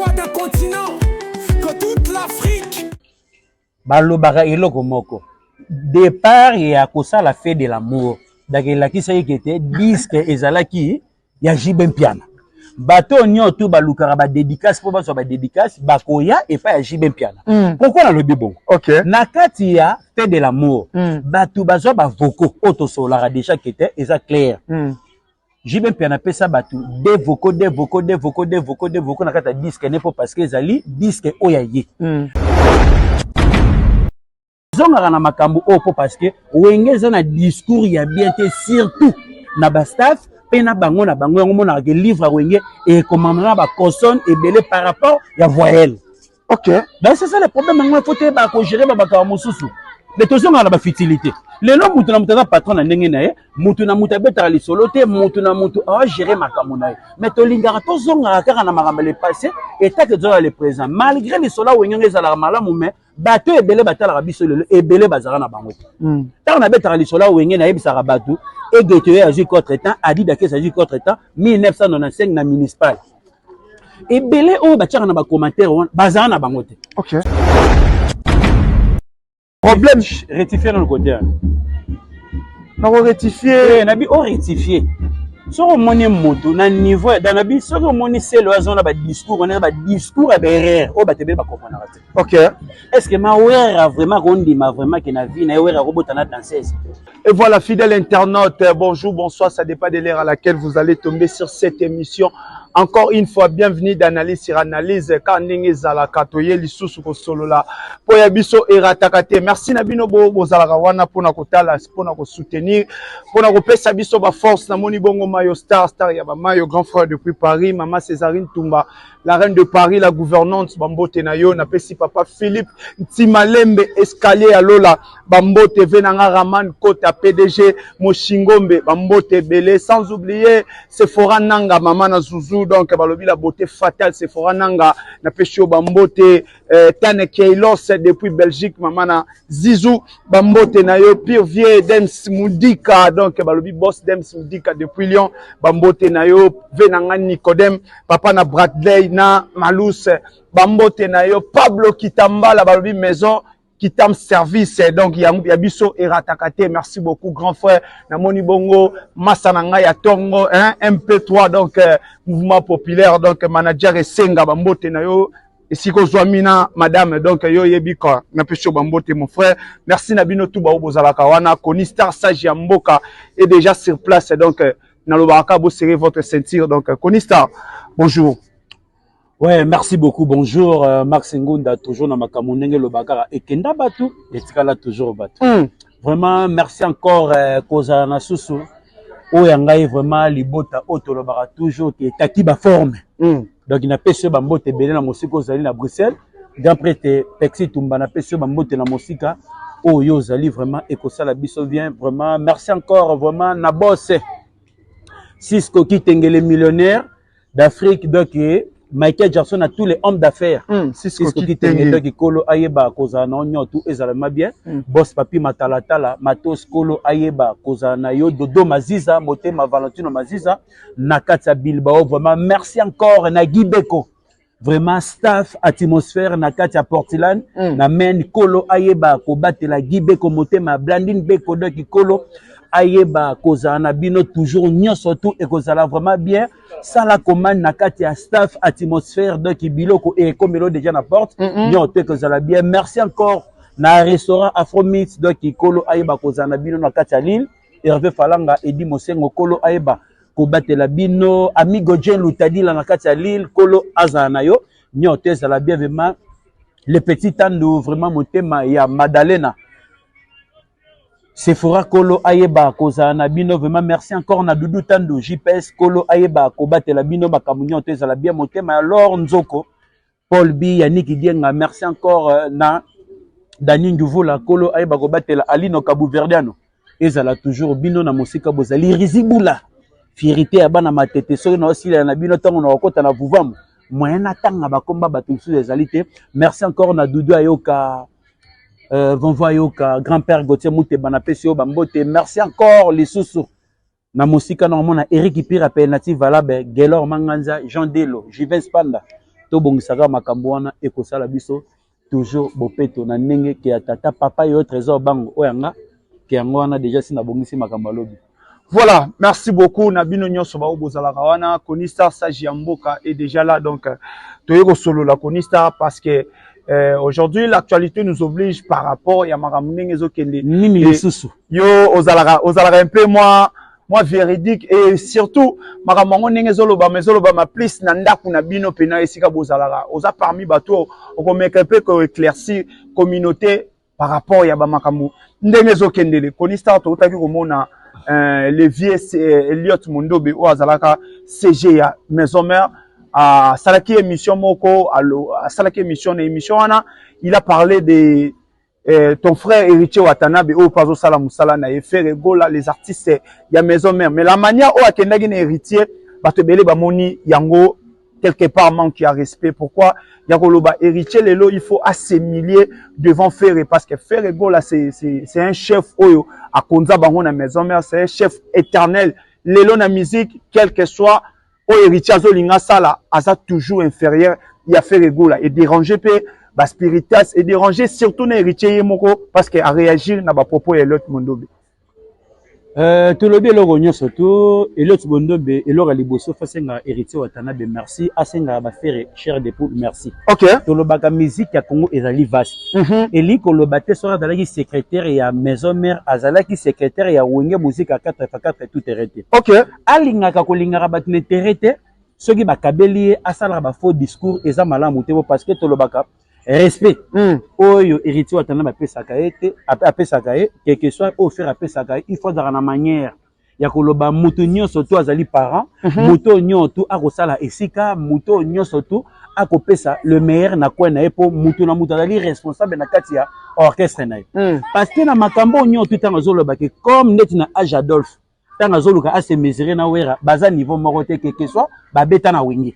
voix d'un continent, que toute l'Afrique. Balobaka eloko moko, départ ya kosala Fait de l'amour, donc elakisaki ke te disque ezalaki ya JB Mpiana. Bato oyo nyonso balukaka badédicace mpo bazwa badédicace, bakoya epai ya JB Mpiana. Pourquoi nalobi bongo? Na kati ya Fait de l'amour, bato bazwa bavocaux oyo tosololaka déjà ke te eza clair. JB Mpiana apesa bato de vocaux, de vocaux, de vocaux, de vocaux, de vocaux na kati ya disque ne, mpo parce que ezali disque oyo ya ye. Ezongaka na makambo oyo mpo parce que Wenge eza na discours ya bien te, surtout na bastaff mpe na bango na bango. Yango monaka ke livre ya Wenge ekomama na baconsonne ebele par rapport ya voyelle. Donc c'est ça le problème. Yango il faut toyeba kogérer bamakambo mosusu, mais tozongaka na bafutilité. Lelo mutu na mutu aza patron na ndenge na ye, mutu na mutu abetaka lisolo te, mutu na mutu aogérer makambo na ye. Mais tolingaka tozongaka kaka na makambo le passé etake tozongaka le présent, malgré lisolo ya Wenge ezalaka malamu. Mais bato ebele batalaka biso lelo, ebele bazalaka na bango te. Ntango nabetaka lisolo ya Wenge, nayebisaka bato egete oyo azwi contre temps, Adidakes azwi contre temps 1995 na municipal. Ebele oyo batiaka na bacommentaire wana bazala na bango te. Problème. Rectifie nano kote wana. Nakorectifie. Nabi orectifie. Soki omoni moto na niveau da nabi, soki omoni selo aza na badiscours wana, eza badiscours ya baerreur oyo bato ebele bakomprenaka te. Est ce que mawera vraiment kondima vraiment ke na vie na ye Wera akobota na danseuse? Et voilà, fidèle internaute, bonjour, bonsoir, ça dépend de l'heure à laquelle vous allez tomber sur cette émission. Encore une fois, bienvenue d'analyse sur analyse. Ka ndenge ezalaka, toye lisusu kosolola po ya biso erataka te. Merci na bino bo bozalaka wana mpona kotala, mpona kosoutenir, mpona kopesa biso baforce. Namoni bongo Mayo Star, star ya bamayo, grand frère depuis Paris, mama Césarine Tumba, la reine de Paris, la gouvernante, bambote na yo. Napesi papa Philippe Ntimalembe, escalier ya Lola, bambote ve nanga Raman Kota, PDG Moshingombe, bambote ebele. Sans oublier Sephora Nanga, mama na Zuzu, donc balobi la beauté fatale, Sephora Nanga, napesi yo bambote. Tane Keilos depuis Belgique, mama na Zizu, bambote na yo. Pire Vieux Dems Mudika, donc balobi boss Dems Mudika depuis Lyon, bambote na yo. Ve nanga Nicodème, papa na Bradley na Malus, bambote na yo. Pablo Kitambala, balobi maison Kitam service, donc ya, ya biso erataka te. Merci beaucoup, grand frère. Namoni bongo masa na ngai ya tongo, hein, MP3, donc mouvement populaire, donc manager Esenga, bambote na yo esika ozwami na madame. Donc yo oyebi ka napesi yo bambote, mon frère. Merci na bino tu bao bozalaka wana. Koni Star, sage ya mboka, est déjà sur place, donc nalobaka boserrer votre ceinture. Donc Koni Star, bonjour. Ouais, merci beaucoup. Bonjour, Max Ngunda, toujours na makambo ndenge lobaka ekenda batu, etikala toujours batu. Vraiment, merci encore kozala na susu oyo ya ngai vraiment libota oyo tolobaka toujours ke etaki baforme. Donc napesi yo bambote ebele na mosika ozali na Bruxelles. Grand prêtre Pexi Tumba, napesi yo bambote na mosika oyo ozali, vraiment ekosala biso bien. Vraiment, merci encore vraiment na boss Cisco Kitengele, millionnaire d'Afrique, donc Michael Jackson à tous les hommes d'affaires. Cisco Cisco Kitenge, Kitenge. Donc kolo ayeba kozala na nyonso ezala ma bien. Boss Papi Matalatala, Matos, kolo ayeba kozala na yo. Dodo Maziza, motema Valentino Maziza na kati ya Bilbao. Vraiment merci encore na Guy Beko. Vraiment staff atmosphère na kati ya Portland. Na men kolo ayeba kobatela Guy Beko, motema Blandine Beko, donc kolo ayeba kozala na bino toujours, nyonso tu ekozala vraiment bien. Sala commande na kati ya staff atmosphère, donc biloko ekomelo déjà na porte. Nyonso tu ekozala bien. Merci encore na restaurant Afromix, donc kolo ayeba kozala na bino na kati ya Lille. Hervé Falanga, Edi Mosengo, kolo ayeba kobatela bino. Amigo Jen Lutadila na kati ya Lille, kolo azala na yo, nyonso tu ezala bien. Vraiment le petit Tandu, vraiment motema ya Madalena Sephora, kolo ayeba kozala na bino. Vraiment merci encore na Dudu Tandu JPS, kolo ayeba kobatela bino, makambo nyonso ezala bien. Motema ya Lor Nzoko, Paul B, Yannick Dienga, merci encore na Dani Nduvula, kolo ayeba kobatela Alino Kabuverdiano, ezala toujours bino na mosika bozali. Rizibula, fierité ya bana Matete, soki naosila na bino ntango na kokota na vuvamu moyen natanga bakomba bato mosusu ezali te. Merci encore na Dudu Ayoka, Vonvo Ayoka, grand-père Gauthier Muteba, napesi yo bambote. Merci encore lisusu na mosika na omona Eric Pira, Penalty Valabe, Gelor Manganza, Jean Delo, Juvens Panda. Tobongisaka makambo wana, ekosala biso toujours bopeto na ndenge ke ya tata papa yo Trésor Bango oyo yanga ke yango wana déjà si nabongisi makambo alobi. Voilà, merci beaucoup na bino nyonso bao bozalaka wana. Kony Star, sage ya mboka, est déjà là. Donc toye kosolola, Kony Star, parce que aujourd'hui l'actualité nous oblige par rapport ya makambo ndenge ezokende. Nini lisusu? Yo ozalaka un peu moi véridique et surtout makambo yango ndenge ezolobama plus na ndako na bino mpena esika bozalaka, oza parmi bato okomeka mpe koéclaircir communauté par rapport ya bamakambo ndenge ezokendele. Kony Star, toutaki komona le vieux Eliot Mondobe oyo azalaka CG ya Maison Mère, asalaki émission moko, asalaki émission. Na émission wana, il a parlé de ton frère Héritier Watanabe oyo mpe azosala mosala na ye, Ferre Gola, les artistes ya Maison Mère. Mais la manière oyo akendaki na Héritier, bato ebele bamoni yango quelque part manque ya respect. Pourquoi ya koloba Héritier lelo il faut s'humilier devant Ferre? Parce que Ferre Gola, c'est un chef oyo akonza bango na Maison Mère, c'est un chef éternel lelo na musique. Quel que soit oyo Héritier azolinga asala, aza toujours inférieur ya Ferre Gola. Edéranger mpe baspiritas, edéranger surtout na Héritier ye moko, parce que aréagir na bapropos ya Eliot Mondobe. Tolobi eloko nyonso to Eliot Bondombe. Eloko ya liboso, faut asengaka Héritier Watanabe merci, asengaka baFerre Chair de Poule merci. Tolobaka musique ya Congo ezali vaste. Elingi koloba te soki azalaki secrétaire ya Maison Mère, azalaki secrétaire ya Wenge Musique ya 4 x 4 tout terrain te. Alingaka kolingaka bato na intérêt te. Soki bakabeli ye, asalaka bafaux discours, eza malamu te po parce que tolobaka respect oyo Héritier Watanabe apesaka ye te, apesaka ye, quelque soit oyo Ferre apesaka ye, il faut azalaka na manière ya koloba. Moto nyonso to azali parent, moto oyo nyonso to akosala esika, moto oyo nyonso to akopesa le meilleur na coin na ye, mpo moto na moto azali responsable na kati ya orchestre na ye. Parce que na makambo oyo nyonso to, ntango azolobake comme neti na age Adolphe, ntango azoluka ase mesurer na Wera, baza niveau moko te. Quelque soit babeta na Wenge,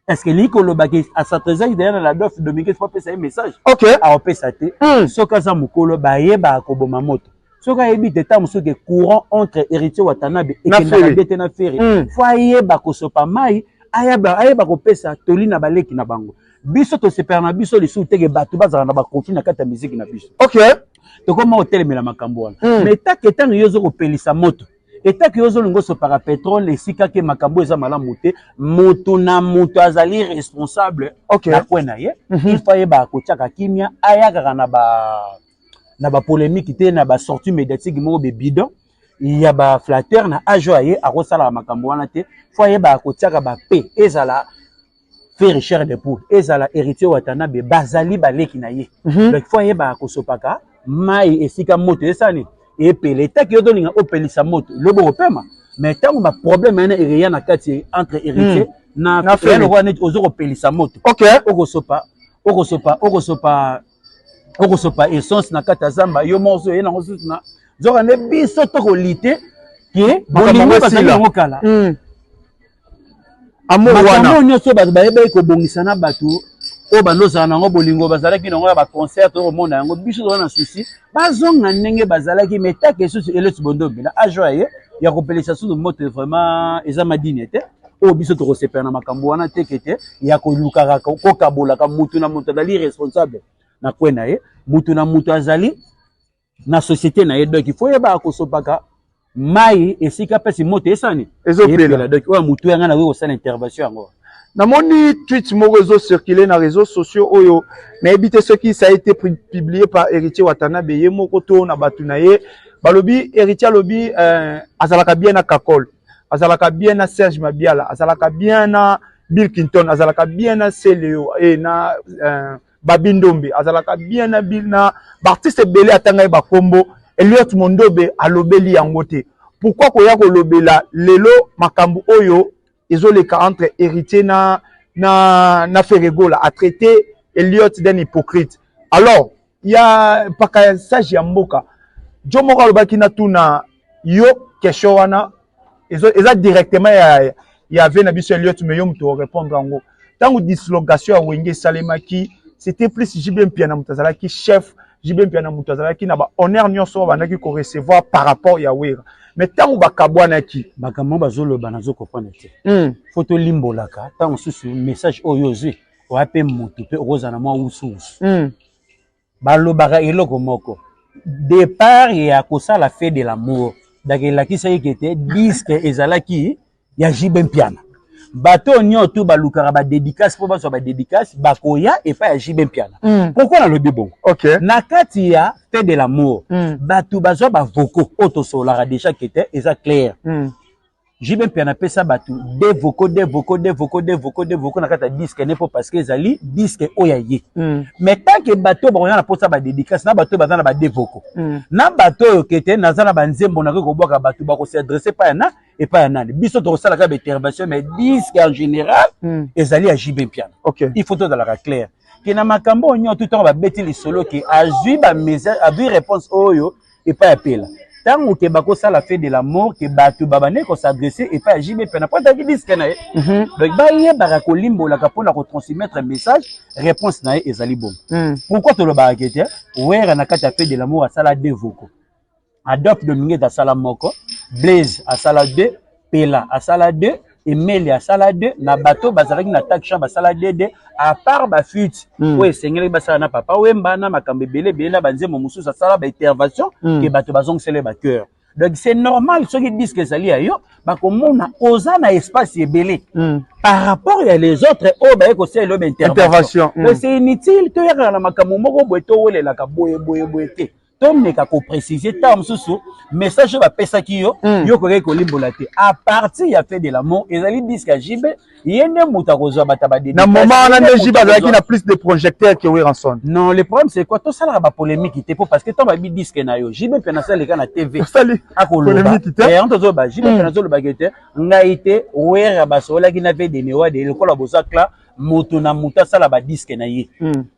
est ce que elingi kolobaki asatresaki deya na l'Adolphe Dominguez po apesa ye message? Aopesa te. Soki aza mokolo, bayebaka koboma moto. Soki ayebi te, ntango mosusu ke courant entre Héritier Watanabe na ekendaka Ferre. Be te na Ferre. Faut ayeba kosopa mai, ayeba kopesa toli na baleki na bango. Biso tosepela na biso lisusu teke bato bazala na baconflit na kati ya musique na biso. Tokoma kotelemela makambo wana. Mais take ntango yo ozo kopelisa moto, etake yo ozolinga osopaka pétrole esika ke makambo eza malamu te, moto na moto azali responsable na coin na ye. Il faut ayebaka kotiaka kimia, ayakaka na bapolémique te, na basortie médiatique moko bebidon ya baflatteur. Na age oyo aye akosalaka makambo wana te. Faut ayebaka kotiaka bape, ezala Ferre Chair de Poule, ezala Héritier Watanabe, bazali baleki na ye. Donc faut ayebaka kosopaka mai esika moto esani epela. Etaki yo tolinga opelisa moto, lobo kopema. Mais ntango baproblème wana ereya na kati entre Héritier na Na Ferre. Lokola neti ozo kopelisa moto, okosopa essence na kati ya zamba, yo moko so oye nango susu na nzoka nde biso tokoli te ke Makambo bolingo yango bazali esila. yango kala. Amour Makambo wana nyonso bato bayebaki kobongisa na bato oyo bandozala nango, bolingo bazalaki nango ya baconcert, tokomona yango. Biso toza na susi bazonga ndenge bazalaki. Mais take lisusu Eloti Bondombe na age oyo ye ya kopelisa susu moto, vraiment eza madine te. Oyo biso tokosepela na makambo wana te, ke te ya kolukaka kokabolaka. Mutu na moto azali responsable na coin na ye, mutu na mutu azali na société na ye. Donc il faut yebaka kosopaka mai esika mpesi moto esani ezopela. Epela. Donc oyo motu yanga nakoki kosala intervention yango. Namoni tweet moko ezocircule na réseaux sociaux oyo nayebi te soki ça a été publié par Héritier Watanabe ye moko to na bato na ye. Balobi Héritier alobi azalaka bien na Kakol, azalaka bien na Serge Mabiala, azalaka bien na Bill Clinton, azalaka bien na Celeo e na Babi Ndombe, azalaka bien na Bill na baartiste ebele. Atanga ye bakombo. Eliot Mondobe alobeli yango te. Pourquoi koya kolobela lelo makambo oyo ezoleka entre Héritier na Ferre Gola? A traité Eliot d'un hypocrite. Alors ya mpaka sage ya mboka jo moko alobaki na tuna yo question wana eza directement ya ve na biso Eliot, mais yo moto orépondre yango. Ntango dislocation ya Wenge esalemaki, c'était plus JB Mpiana moto azalaki chef, JB Mpiana moto azalaki na bahonneur nyonso oyo bandaki korecevoir par rapport ya Wera. Mais ntango bakabwanaki, Makambo bazoloba, nazocomprendre te. Faut tolimbolaka ntango mosusu message oyo ozwi Oya mpe motu mpe okozala na mwa wusuwusu. Balobaka eloko moko, départ ya kosala Fait de l'amour, donc elakisaki ke te disque ezalaki ya JB Mpiana. Bato oyo nyonso balukaka badédicace mpo bazwa badédicace, bakoya epai ya JB Mpiana. Pourquoi nalobi bongo? Na kati ya Fait de l'amour, bato bazwa bavocaux oyo tosololaka déjà ke te eza clair. JB Mpiana apesa bato deux vocaux, deux vocaux, deux vocaux, deux vocaux, deux vocaux na kati ya disque ne, mpo parce que ezali disque oyo ya ye. Mais tant que bato bakoya na mposa badédicace, na bato oyo baza na badeux vocaux, na bato oyo kete naza na banzembo nakoki kobwaka, bato bakos'adresser epai ya na epai ya nani? Biso tokosalaka baintervention, mais disque en général ezali ya JB Mpiana. Il faut tozalaka clair ke na makambo oyo nyonso, ntango babeti lisolo ke azwi bamessage, azwi réponse oyo epai ya Pela, ntango ke bakosala Fait de l'amour, ke bato babandeki kos'adresser epai ya JB Mpiana mpo azalaki disque na ye. Donc bayebaka kolimbolaka mpona kotransmettre message. Réponse na ye ezali bongo. Pourquoi tolobaka ke te Wera na kati ya Fait de l'amour asala deux vocaux, Adolphe Dominguez asala moko, Blaise asala deux, Pela asala deux, Emeli asala deux, na bato bazalaki na tak champ basala deux deux, à part bafeat oyo esengelaki basala na Papa Wemba na makambo ebele ebele na banzembo mosusu asala baintervention ke bato bazongisela bachœur. Donc c'est normal, soki disque ezali ya yo, bakomona oza na espace ebele par rapport ya les autres oyo baye kosalela oyo baintervention. Donc c'est inutile toyakaka na makambo moko boye, towelelaka boye boye boye te. Tomeka kopréciser ntango mosusu message oyo bapesaki yo, yo kokaki kolimbola te. À partir ya Fait de l'amour, ezali disque ya JB, ye nde moto akozwa bato ya Na moment wana nde JB azalaki na plus de projecteurs que Werrason. Non, le problème, c'est quoi? Tosalaka bapolémique te, po parce que ntango babi disque na yo, JB mpe nasaleka na TV. Osali akoloba polémique te. Yango tozoloba, JB mpe nazolobaki te, ngai te. Wera basololaki na vdne wade lokola boza cla moto na moto asala badisque na ye.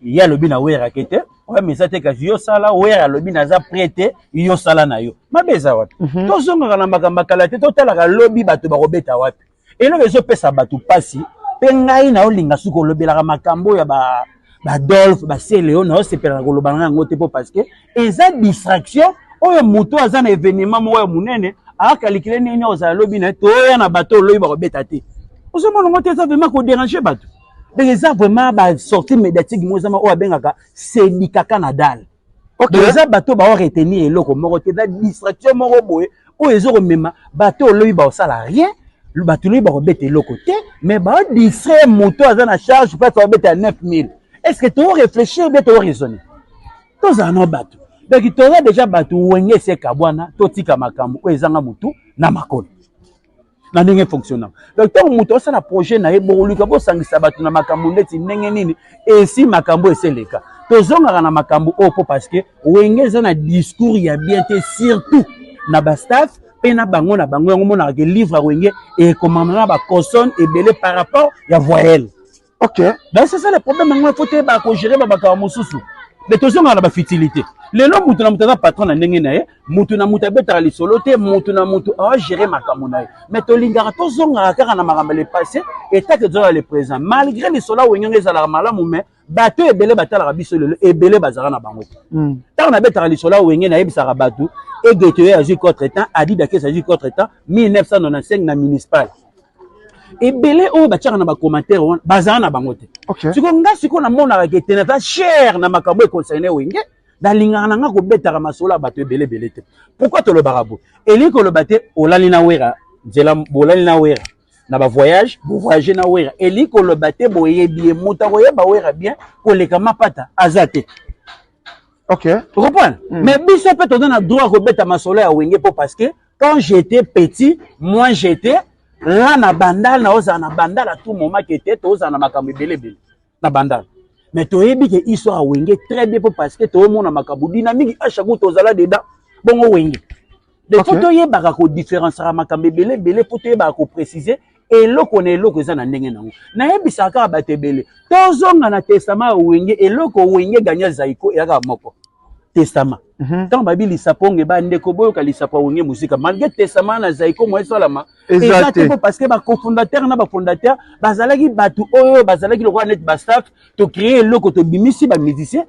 Ye alobi na Wera ke te problème eza te, kasi yo sala. Wera alobi naza prêt te, yo sala na yo. Mabe eza wapi? Tozongaka na makambo ya kala te, totalaka lobi bato bakobeta wapi. Eloko ezopesa bato mpasi mpe ngai naolinga soki olobelaka makambo ya baadolphe baseleo, naosepelaka koloba na yango te, mpo parce que eza distraction oyo moto aza na événement moko ya monene akalikile nini ozala lobi na ye. Toya na bato oyo lobi bakobeta te, ozomona ngo te, eza vraiment kodéranger bato. Donc eza vraiment basortie médiatique moko ezama oyo abengaka sedikaka na dale. Donc eza bato bao retenir eloko moko te, eza distraction moko boye oyo eza komema bato oyo lobi baosala rien, bato lobi bakobeta eloko te, mais baodistraire moto aza na charge place bakobeta ya 9000. Est ce que toréfléchir bien, toraisonner, tozala na bato? Donc toza déjà bato Wenge esi ekabwana, totika makambo oyo ezanga motu na makolo na ndenge fonctionnant. Donc ntango moto osala projet na ye, bokoluka bosangisa bato na makambo ndeti ndenge nini esi makambo eseleka. Tozongaka na makambo oyo mpo parce que Wenge eza na discours ya bien te, surtout na bastaff mpe na bango na bango. Yango monaka ke livre ya Wenge ekomama na baconsonne ebele par rapport ya voyelle. Donc c'est ça le problème. Yango faut toyebaka kogérer bamakambo mosusu, mais tozongaka na bafutilité. Lelo mutu na mutu aza patron na ndenge na ye, mutu na mutu abetaka lisolo te, mutu na mutu aogérer makambo na ye, mais tolingaka tozongaka kaka na makambo le passé etake tozonga le présent. Malgré lisolo ya Wenge ezalaka malamu, mais bato ebele batalaka biso lelo, ebele bazalaka na bango te. Ntango nabetaka lisolo ya Wenge, nayebisaka bato egete oyo azwi contre temps, Adidakes azwi contre temps 1995 na municipal. Ebele oyo batiaka na bacommentaire wana bazala na bango te. Sikoyo nga sikoyo namonaka ke te naza cher na makambo econcerne Wenge, nalingaka na nga kobetaka masolo ya bato ebele ebele te. Pourquoi tolobaka boye? Elingi koloba te olali na Wera nzela, bolali na Wera na bavoyage, bovoyage na Wera, elingi koloba te boyebi ye. Moto akoyeba Wera bien koleka mapata aza te. Comprendre? Mais biso mpe toza na droit kobeta masolo ya Wenge, mpo parce que quand j'étais petit, moi j'étais là na Bandal, naozala na Bandal à tout moment ke te tozala na makambo ebele ebele na Bandal, mais toyebi ke histoire ya Wenge très bien, mpo parce que toomona makambo dynamique à chaque tozala dedans. Bongo Wenge de faut toyebaka kodifférenciaka makambo ebele ebele, mpo toyebaka kopréciser eloko na eloko eza na ndenge nango. Nayebisaka kaka bato ebele, tozonga na testament ya Wenge. Eloko Wenge gagner Zaiko eyaka moko, testament. Ntango babi lisapo onge bandeko boyoka lisapo ya Wenge Mosika, malgré testament na Zaiko mo esalama eza te, mpo parce que bacofondateur na bafondateur bazalaki bato oyo bazalaki lokola neti bastaff. Tocréer eloko, tobimisi bamusicien,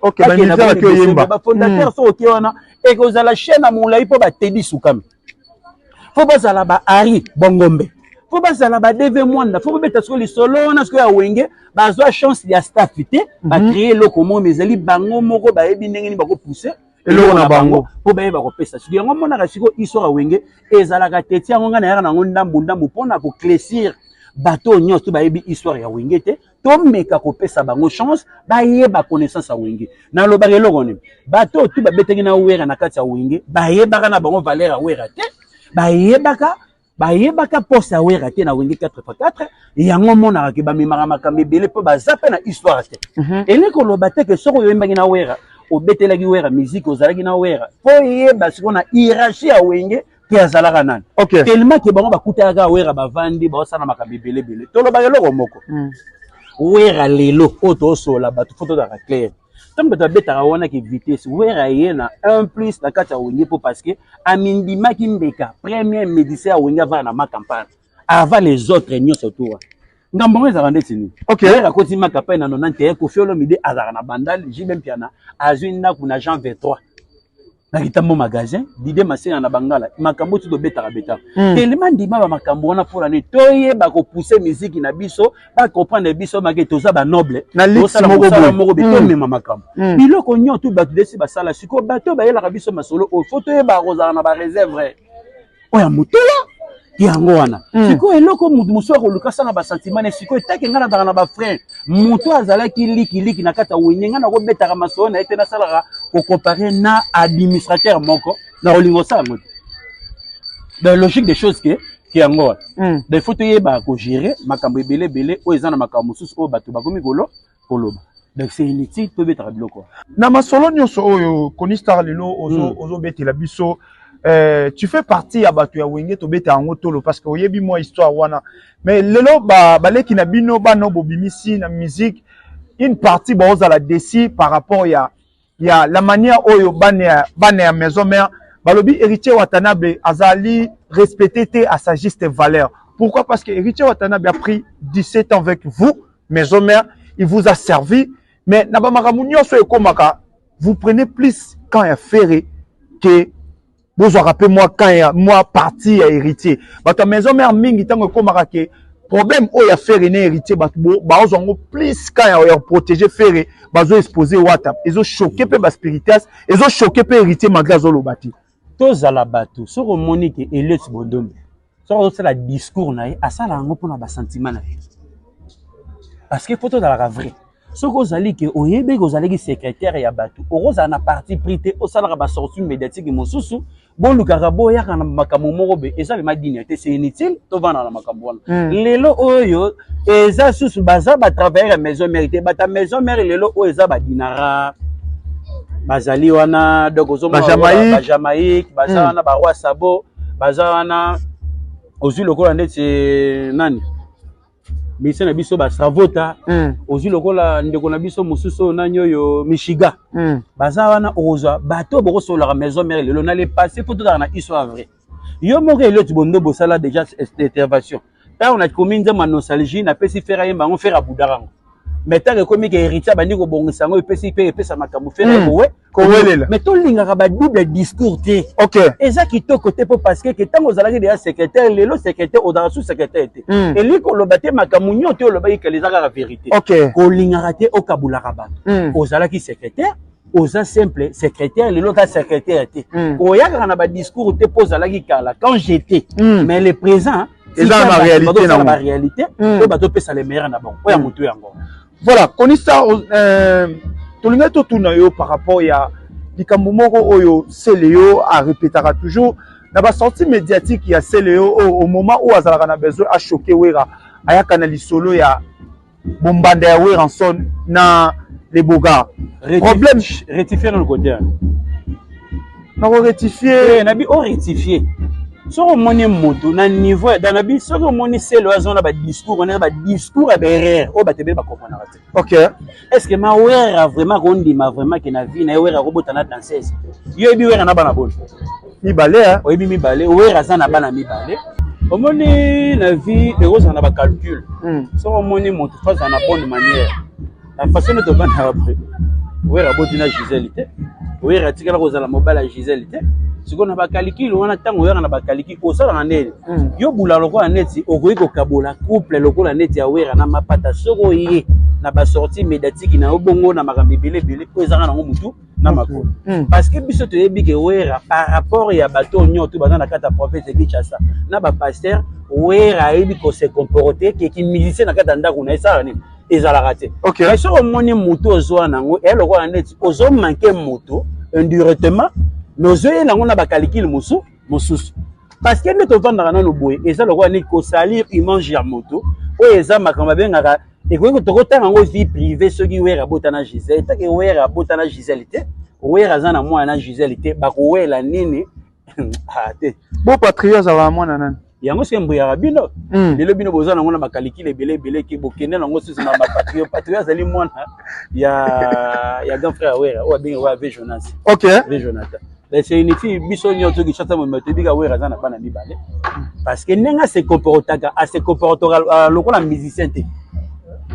bafondateur. So oke wana ekozala chaîne ya molai, mpo batedi sukami, fo bazala baari Bongombe, Faut bazala ba DV Mwanda, faut babeta sikoyo lisolo wana sikoyo ya Wenge, bazwa chance ya staff te, bacréer eloko moko, mais ezali bango moko bayebi ndenge nini bakopousse eloko na bango mpo bayeba kopesa. Sikoyo yango monaka sikoyo histoire ya Wenge ezalaka teti yango. Ngai nayaka nango ndambu ndambu mpona koéclaircir bato oyo nyonso to bayebi histoire ya Wenge te. Tomeka kopesa bango chance bayeba connaissance ya Wenge. Nalobaka eloko nini? Bato oyo tu babetaki na Wera na kati ya Wenge, bayebaka na bango valeur ya Wera te, bayebaka poste ya Wera te na Wenge 4x4. Yango omonaka ke bamemaka makambo ebele mpo baza mpe na histoire te. Elingi koloba te ke soki oyembaki na Wera, obetelaki Wera musique, ozalaki na Wera, mpo oyeba sikoyo na hiérarchie ya Wenge ke azalaka nani. Tellement ke bango bakutaka kaka Wera, bavandi, baosala makambo ebele ebele. Tolobaka eloko moko: Wera lelo oyo tosola bato, faut tozalaka clair. Ntango bato babetaka wana ke vitesse, Wera ye na 1 plus na kati ya Wenge, mpo parce que amindimaki mbeka premier médecin ya Wenge, avanda na Ma Campagne avant les autres nyonso. Towa ngambo yango ezalaka ndeti nini? Wera akoti Ma Campagne na 91. Koffi Olomide azalaka na Bandal, JB Mpiana azwi ndako na Jean 23 na Kitambo magasin, Dide Masenga na Bangala. Makambo ti tobetaka betaka telema, ndima bamakambo wana mpona nini? Toyeba kopousse miziki na biso, bacomprendre biso make toza banoble. Na luxe. Tosala moko mosala boye. moko be tomema makambo biloko nyonso bato desi basala. Sikoyo bato bayelaka biso masolo oyo, faut toyeba kozala na baréserve oyo ya motoya yango wana. Sikoyo eloko motu mosusu akoluka asala basentiment ne. Sikoyo etake ngai nazalaka na bafrère, moto azalaki likiliki na kati ya Wenge, ngai nakobetaka masolo na ye te. Nasalaka kocomparer na administrateur moko na kolinga osala yango te. Dans logique des choses ke yango wana. Donc il faut toyeba kogérer makambo ebele ebele oyo eza na makambo mosusu oyo bato bakomi koloba. Donc c'est inutile tobetaka biloko wana. Na masolo nyonso oyo, Kony Star, lelo ozobetela biso, tu fais partie ya bato ya Wenge, tobeta yango tolo parce que oyebi mwa histoire wana. Mais lelo baleki na bino, bana oyo bobimisi na musique, une partie baozala déçus par rapport ya la manière oyo bana ya Maison Mère balobi Héritier Watanabe azali respecté te à sa juste valeur. Pourquoi? Parce que Héritier Watanabe a pris 17 ans avec vous, Maison Mère, il vous a servi, mais na bamakambo nyonso ekomaka, vous prenez plus camp ya Ferre ke bozwaka mpe mwa camp ya mwa parti ya Héritier. Bato ya Maison Mère mingi, ntango ekomaka ke problème oyo ya Ferre na Héritier, bato baozwa yango plus camp ya protéger Ferre, bazo expose Wata. Ezochoquer mpe baspiritas, ezochoquer mpe Héritier malgré azoloba te. Tozala bato. Soki omoni ke Eliot Bondombe, soki azosala discours na ye, asala yango mpona basentiment na ye, parce que faut tozalaka vrai. Soki ozali ke oyebi ke ozalaki secrétaire ya bato, okozala na parti pris te. Osalaka basortie médiatique mosusu, bolukaka boyaka na makambo moko be eza bema digne te. C'est inutile tovanda na makambo wana. Lelo oyo eza susu baza batravailleur ya Maison Mère te. Bato ya Maison Mère lelo oyo eza badinara, bazali wana. Donc ozomona Bajamaïque. Bajamaïque baza wana, baroi sabo baza wana. Ozwi lokola ndeti nani, ministère na biso, basavota. Ozwi lokola ndeko na biso mosusu oyo nani oyo, Michiga. Baza wana. Okozwa bato oyo bokosololaka Maison Mère lelo na le passé. Faut tozalaka na histoire vrai. Yo moko Eliot Bondo, bosala déjà intervention. Ntango nakomi nzembo ya nostalgie, napesi Ferre ayemba yango, Ferre abudaka yango. Mais ntango ekomi ke Héritier abandi kobongisa yango, epesi mpe epesa makambo Ferre kowe Kowelela. Mais tolingaka badouble discours te. Eza kitoko te, mpo parce que ke ntango ozalaki déjà secrétaire, lelo secrétaire ozalaka sous secrétaire te. Elingi koloba te makambo nyonso te olobaki kele eza kaka vérité. Kolingaka te okabulaka bato. Ozalaki secrétaire, oza simple secrétaire, lelo oza secrétaire te. Oyakaka na badiscours te mpo ozalaki kala quand j'étais. Mais le présent Eza na baréalité nango. Baréalité oyo bazopesa le meilleur na bango oyo ya motu yango. Voilà, Kony Star, tolingaki totuna yo par rapport ya likambo moko oyo Celeo arépétaka toujours na basortie médiatique ya Celeo oyo, au moment oyo azalaka na besoin achoquer Wera, ayaka na lisolo ya bombanda ya Werrason na le Bogar. Problème. Rectifier na le côté wana. Nakorectifie. Nabi orectifie. Soki omoni moto na niveau da nabi, soki omoni Celeo aza na badiscours wana, eza badiscours ya baerreur oyo bato ebele bakomprenaka te. Est ce que ma Wera vraiment kondima vraiment ke na vie na ye Wera akobota na danseuse? Yo oyebi Wera na bana boni? Mibale, hein? Oyebi mibale. Wera aza na bana mibale. Omoni, na vie ekozala na bacalcul. Soki omoni moto, faut azala na bonne manière, na façon nde tovandaka boye. Wera aboti na Gisele te. Wera atikala kozala mobali ya Gisele te. Sikoyo na bacalculs wana, ntango oyaka na bacalculs, osalaka ndeni? Yo bula lokola neti okoki kokabola couple lokola neti ya Wera na Mapata. Soki oye na basorties médiatique na yo bongo na makambo ebele ebele oyo ezanga nango motu na makolo, parce que biso toyebi ke Wera, par rapport ya bato oyo nyonso baza na kati ya province ya Kinshasa na bapasteurs, Wera ayebi kose comporter keki musicien na kati ya ndako na ye. Esalaka nini? Ezalaka te. Mais soki omoni motu ozwa nango, eya lokola neti ozomanquer moto indirectement, mais ozoyela yango na bacalculs mosusu mosusu, parce que nde tovandaka nano boye, eza lokola neti kosalir image ya moto oyo eza makambo babengaka ekoki tokotanga yango vie privée. Soki Wera abota na Gisele, etake Wera abota na Gisele te, Wera aza na mwana na Gisele te, bakowela nini? Ah, te. Bo patrie azalaka na mwana nani? Yango soki embuyaka bino, lelo bino boza nango na bacalculs ebele ebele ke bokende nango susu na bapatrio. Patrio azali mwana ya grand frère Wera oyo abengaka oyo ave Jonas. Ave Jonathan. C'est inutile. Biso nyonso Kinshasa mobimba toyebika Wera aza na bana mibale, parce que ndenge ase comportaka, ase comportaka lokola musicien te.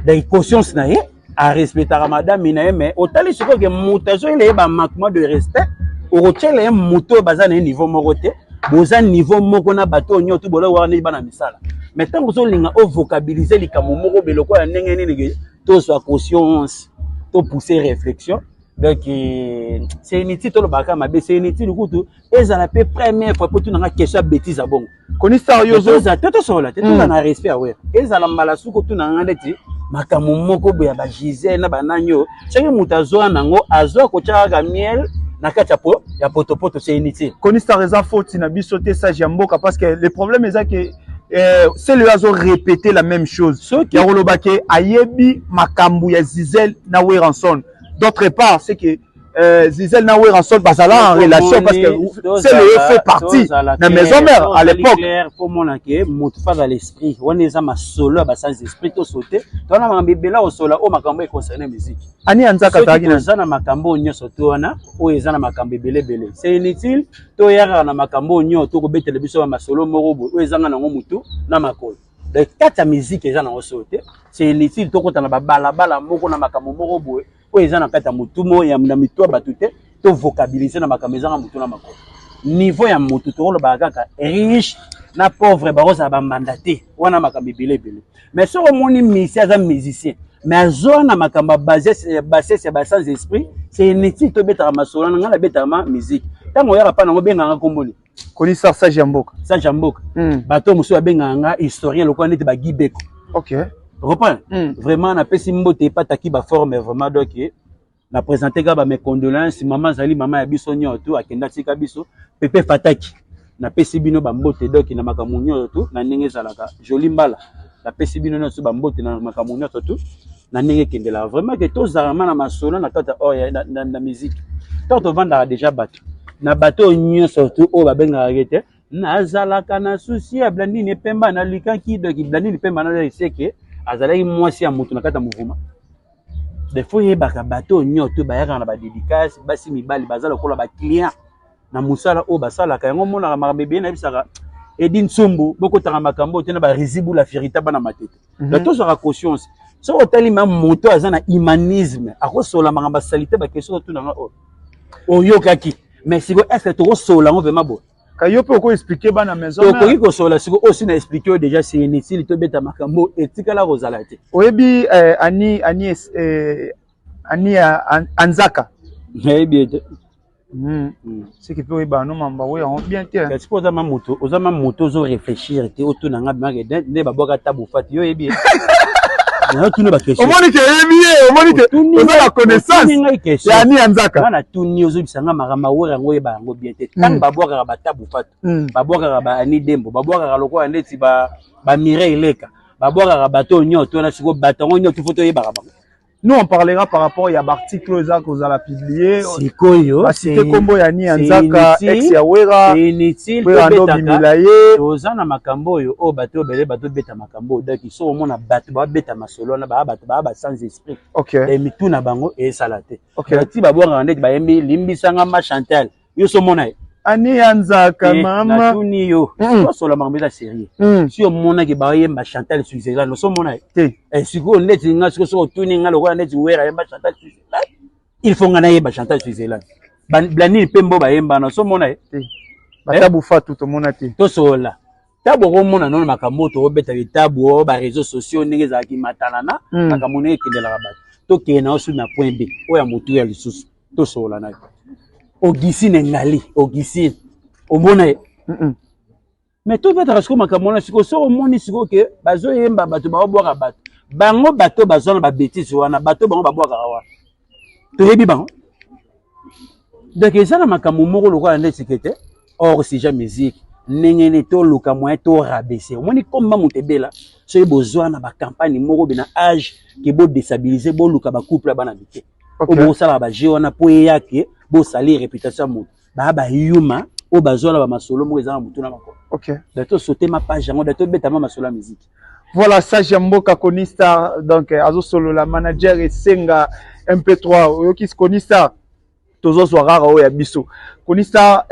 Donc conscience na ye, arespectaka madame na ye. Mais otali sikoyo ke moto azoyela ye bamanquement de respect, okotiela ye moto oyo baza na ye niveau moko te. Boza niveau moko na bato oyo nyonso bola wana neti bana misala, mais ntango ozolinga ovocabiliser likambo moko be lokola ndenge nini ke tozwa conscience, topousse réflexion. Donc c'est inutile tolobaka mabe, c'est inutile kutu ezala mpe première fois po tunanga question ya bêtise ya bongo. Koni Star, yo toza te, tosola te, toza na respect ya Wera. Ezala mbala suki otunanga neti makambo moko boye ya baGisele na banani oyo, soki moto azwa nango, azwa kotya kaka miel na kati ya potopoto, c'est inutile. Koni Star, eza faute na biso te, sage ya mboka, parce que le problème eza ke c'est lui azo répéter la même chose. Soki ya koloba ke ayebi makambo ya Zizel na Werrason. D'autre part, c'est que Zizel na Werrason bazala en relation, parce que c'est le fait partie na maison mère à l'époque. Clair, po mona ke moto fa aza l'esprit wana, eza masolo ya basans esprit. Toso te, towana makambo ebele kosola oyo makambo econcerne musique. Ani Anzaka Soki azalaki na toza na makambo oyo nyonso to wana oyo eza na makambo ebele ebele, c'est inutile toya kaka na makambo oyo nyonso tokobetela biso ba masolo moko boye oyo ezanga nango motu na makolo. Donc kati ya musique eza nango solo te. C'est inutile tokota na babalabala moko na makambo moko boye oyo eza na kati ya motu mo ya na mitu ya bato te. Tovocabiliser na makambo ezanga motu na makolo. Niveau ya motu, tokolobaka kaka riche na pauvre bakozala bambanda te wana, makambo ebele ebele. Mais soki omoni musicien aza musicien, mais azwa na makambo ya bassesse ya basans esprit, c'est inutile tobetaka masolo na ngai. Nabetaka ma musique. Ntango oyaka mpa nango, obengaka nkomboni? Koni Star, sage ya mboka. Sage ya mboka. Bato mosusu babengaka nga historien lokola neti bagibeko. Reprendre. Vraiment, napesi mbote epataki baforme vraiment. Donc na présente kaka ba mes condoléances. Mama azali mama ya biso nyonso, akenda tika biso pepe Fataki. Napesi bino bambote. Donc na makambo nyonso tu na ndenge ezalaka, joli mbala, napesi bino nyonso bambote na makambo nyonso tu na ndenge ekendelaka. Vraiment ke tozala ma na masolo na kati oyo na musique. Ntango tovandaka déjà, bato na bato oyo nyonso tu oyo babengaka ke te nazalaka na souci ya Blandine Pemba, nalikaki. Donc Blandine Pemba naza eseke azalaki mwasi ya moto na kati ya mouvement. Des fois oyebaka bato oyo nyonso bayaka na badédicace, basi mibali baza lokola baclient na mosala oyo basalaka yango. Omonaka makambo ebele, nayebisaka Edi Nsumbu, bokotaka makambo oyo te na barisibula firita bana matete. Donc tozwaka conscience. Soki otali ma moto aza na humanisme, akosola makambo asali te. Baquestion otunanga oyo oyokaki, mais sikoyo est ce que tokosola yango vraiment boye? Ka yo mpe okoexpliquer bana maison. Tokoki kosola sikoyo oyo si na expliquer oyo déjà, c'est inutile tobeta makambo etikala kozala te. Oyebi ani Anzaka? Nayebi ete. Soki mpe oyeba no mamba oyo yango bien te. Kasi mpo oza ma moto ozoréfléchir te, otuna nga bimake nde babwaka tabu fati, yo oyebi ye, natuni baquestion. Omoni ke oyebi ye, omoni ke oza na connaissance ya ani Anzaka. Nga natuni, ozobisa nga makambo awere yango, oyeba yango bien te. Ntango babwakaka batabu fatu, babwakaka baani Dembo, babwakaka lokola neti baMireille Leka, babwakaka bato oyo nyonso wana. Sikoyo bato yango nyonso fo toyebaka bango? Nous, on parlera par rapport ya baarticle oyo eza kozala publié. Sikoyo basite nkombo ya ni ya Nzaka, ex ya Wera. Inutile. Wera ndo bimela ye. Toza na makambo oyo bato ebele bato beta makambo oyo. Donc so omona bato babeta masolo wana, baa bato baa ba sans esprit. Mitu na bango esala te. Ti babwakaka ndeti bayembi limbisanga ma Chantal, yo so omona ye. Ani ya Nzaka, mama. Natuni yo, osola makambo eza sérieux. Si omonaki bayemba Chantal Switzerland, osomona ye? Te. Sikoyo ndeti nga sikoyo, soki otuni nga lokola ndeti Wera ayemba Chantal Switzerland, il faut nga nayeba Chantal Switzerland. Blanini mpe mbo bayembana, osomona ye. Batabu fatu tomona te. Tosolola tabu, okomona nono makambo oyo tokobeta bitabu oyo, baréseaux sociaux ndenge ezalaki matalana. Makambo ndenge ekendelaka bato, tokende na yo su na point B oyo ya motu ya lisusu. Tosolola na yo Augustine Ngali, Augustine omona ye. Mais tobetaka sikoyo makambo wana. Sikoyo soki omoni sikoyo ke bazoyemba, bato baobwaka bato, bango bato bazwa na babêtises wana, bato bango babwakaka wana, toyebi bango. Donc eza na makambo moko lokola ndeti ke te hors sujet musique, ndenge nini toluka moyen torabaisser. Omoni komba moto ebela soki bozwa na bacampagne moko be na age ke bodéstabiliser, boluka bacouple ya bana mike oyo bosalaka bajeu wana mpo eyake bosali réputation ya moto. Baya bayuma oyo bazwa na bamasolo moko eza na motu na makolo. Donc tosaute ma page yango, donc tobetama masolo ya musique. Voilà, sage ya mboka Konista, donc azosolola manager Esenga MP3. Oyoki Konista, tozozwa kaka oyo ya biso Konista,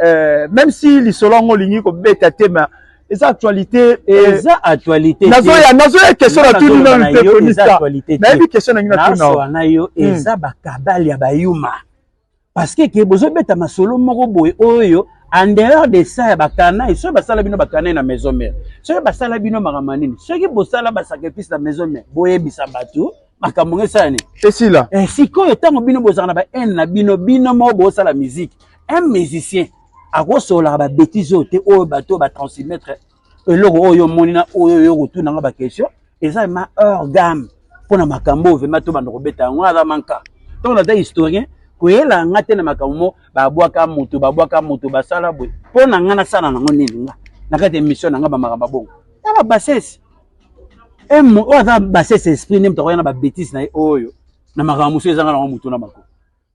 même si lisolo yango olingi kobeta te, mais eza actualité. Eza actualité. Nazoya question na tuni nanu te, Konista, nayebi question nangi na tuna. Na yo eza bakabali ya bayuma, parce que ke bozobeta masolo moko boye oyo en dehors de ça ya bakanai. Soki basala bino bakanai na maison mère, soki basala bino makambo nini, soki bosala basacrifice na maison mère, boyebisa bato makambo ngo esala nini. Esila. Eh, sikoyo ntango bino bozala na bahaine na bino, bino moko bosala musique, un musicien akosololaka babêtises oyo te, oyo bato oyo batransmettre eloko oyo omoni na oyo oyo kotunanga baquestion eza ma hors gamme mpona makambo oyo. Vraiment, tobanda kobeta yango aza manka. Ntango naza historien, koyela nga te na makambo mo babwaka moto, babwaka moto, basala boye. Mpo na nga nasala nango nini? Nga na kati ya émission na nga, bamakambo bongo tala bassesse oyo aza bassesse esprit nde moto akoya na babêtises na ye oyo na makambo mosusu ezanga nango motu na makolo.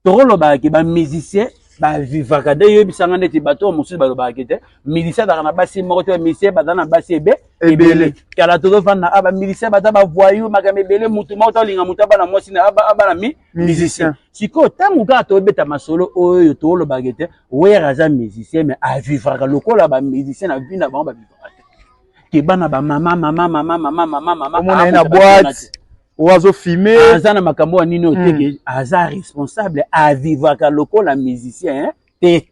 Tokolobaka ke bamusicien bavivaka nde yoyebisanga neti bato oyo mosusu balobaka te musicien azalaka na basi moko te, bamusicien baza na basi ebe ebele. Kala tozofanda a bamusicien baza bavoyou, makambo ebele, mutu moko tolinga mutu abana mwasi na abana mi musicien. Sikoyo ntango kaka tobeta masolo oyo, tolobaka te Wera aza musicien, mais avivaka lokola bamusicien na vie na bango bavivaka te, ke bana bamama mama mama mama mama mama. Omona ye na boîte oyo azofime. Aza na makambo ya nini oyo te ke aza responsable, avivaka lokola musicien te.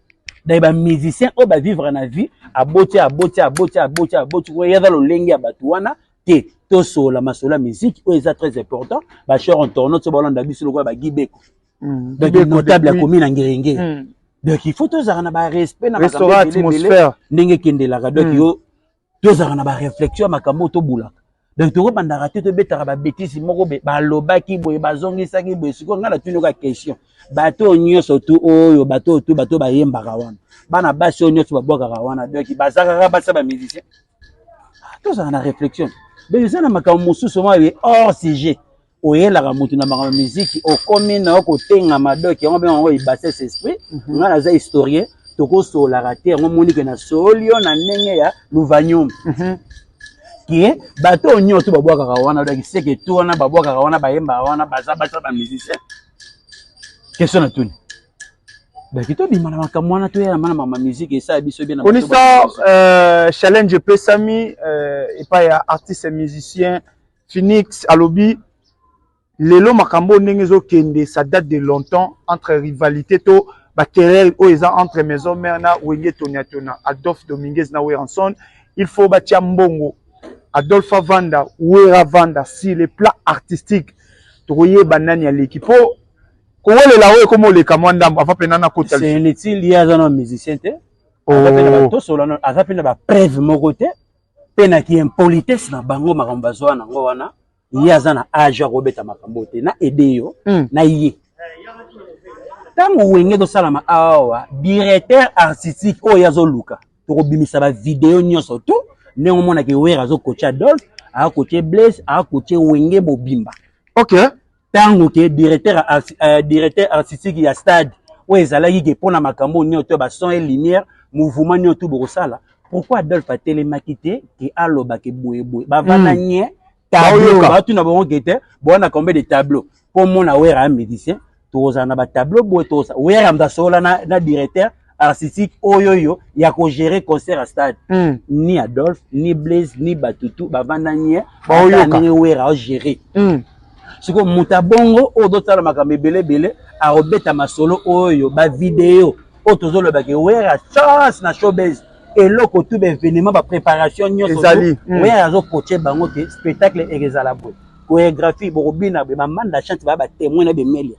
Donc bamusicien oyo bavivre na vie, aboti, aboti, aboti, aboti, aboti, oyo aza lolenge ya bato wana te. Tosola masolo ya musique oyo eza très important. Bachers internautes oyo balanda biso lokola bagibeko, donc notable akomi na Ngerengere, donc il faut tozalaka na barespect na atmosphère. Ndenge ekendelaka, donc yo tozalaka na baréflexion ya makambo oyo tobulaka. Donc tokobandaka te tobetaka babêtises moko, balobaki boye, bazongisaki boye. Sikoyo ngai natuni oka question: bato oyo nyonso tu oyo, bato oyo tu, bato oyo bayembaka wana, bana basi oyo nyonso babwakaka wana, donc baza kaka basi ya bamusicien? Tozala na réflexion. Donc eza na makambo mosusu mwa hors sujet oyelaka motu na makambo miziki, okomi na yo kotengama. Donc yango mpe yango bassesse esprit. Ngai naza historien, tokosolaka te yango. Monike na soli yo na ndenge ya luvanyuma ke bato oyo nyonso babwakaka wana, donc seke to wana babwakaka wana, bayembaka wana, baza baza bamusicien? Question na tuni. Donc tobima na makambo wana, toyelama na makambo ya musique esala biso bien. Konisa challenge epesami epai ya artiste musicien Phoenix. Alobi lelo makambo ndenge ezokende, ça date de longtemps, entre rivalité to baquerelle oyo eza entre Maison Mère na Wenge Toniatona, Adolphe Dominguez na Werrason. Il faut batia mbongo, Adolphe avanda, Wera vanda. Sur le plan artistique, tokoyeba nani aleki, mpo kowelela oyo ekoma oleka mwa ndambo ava mpena nakota. Inutile, ye aza na musicien te, tosola, aza mpe na bapreuve moko te mpe na kiimpolitesse na bango. Makambo bazwa nango wana, ye aza na age ya kobeta makambo te na aide yo. Na ye ntango Wenge tosalama awa, directeur artistique oyo azoluka, tokobimisa bavideo nyonso tu ndenge omonaki Wera azokotia Adolphe, akotie Blaise, akotie Wenge mobimba. Ntango ke directeur artistique ya stade oyo ezalaki ke mpona makambo nyonso to bason et lumière, mouvement nyonso tu bokosala, pourquoi Adolphe atelemaki te ke alobake boyeboye? Bavanda nye tableau, batuna bango ke te bowana combien de tableau mpo mona Wera ya musicien? Tokozala na batableau boye, tozala Wera moto asola na directeur artistique oyo oyo ya kogérer concert ya stade. Ni Adolphe, ni Blaise, ni batutu bavanda nye ndenge Wera agérer. Sikoyo moto ya bongo oyo ozotala makambo ebele ebele, akobeta masolo oyo bavideo oyo tozolobaka Wera chance na showbiz, eloko tu baévénement, bapréparation nyonso ezali. Wera azokoche bango ke spectacle ekezala boye, chorégraphie bokobina boye, bamanda chante baya batémoin na bemelia,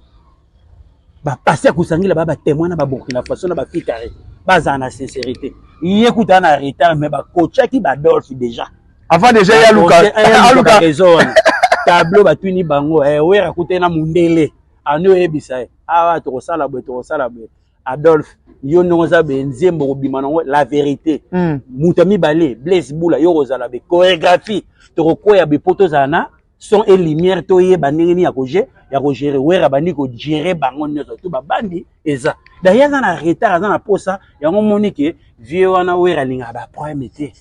bapasi ya kosangila baya batémoin na baburkina Faso na bafikare, bazala na sincérité. Ye kuta na retard, mais bakochaki baadolphe déjà. Avant déjà ye aluka. Raison wana tableau batuni bango, Wera kuta na mundele ani oyebisa ye awa tokosala boye, tokosala boye. Adolphe, yo ndenge oza boye, nzembo kobima nango la vérité. Moto ya mibale, Blaise Bula, yo kozala be chorégraphie, tokokwea be po tozala na son et lumière, toyeba ndenge nini ya kogérer. Wera bandi kogérer bango nyonso to babandi eza d'ailleurs aza na retard, aza na posa yango. Moni ke vie wana Wera alingaka baproblème te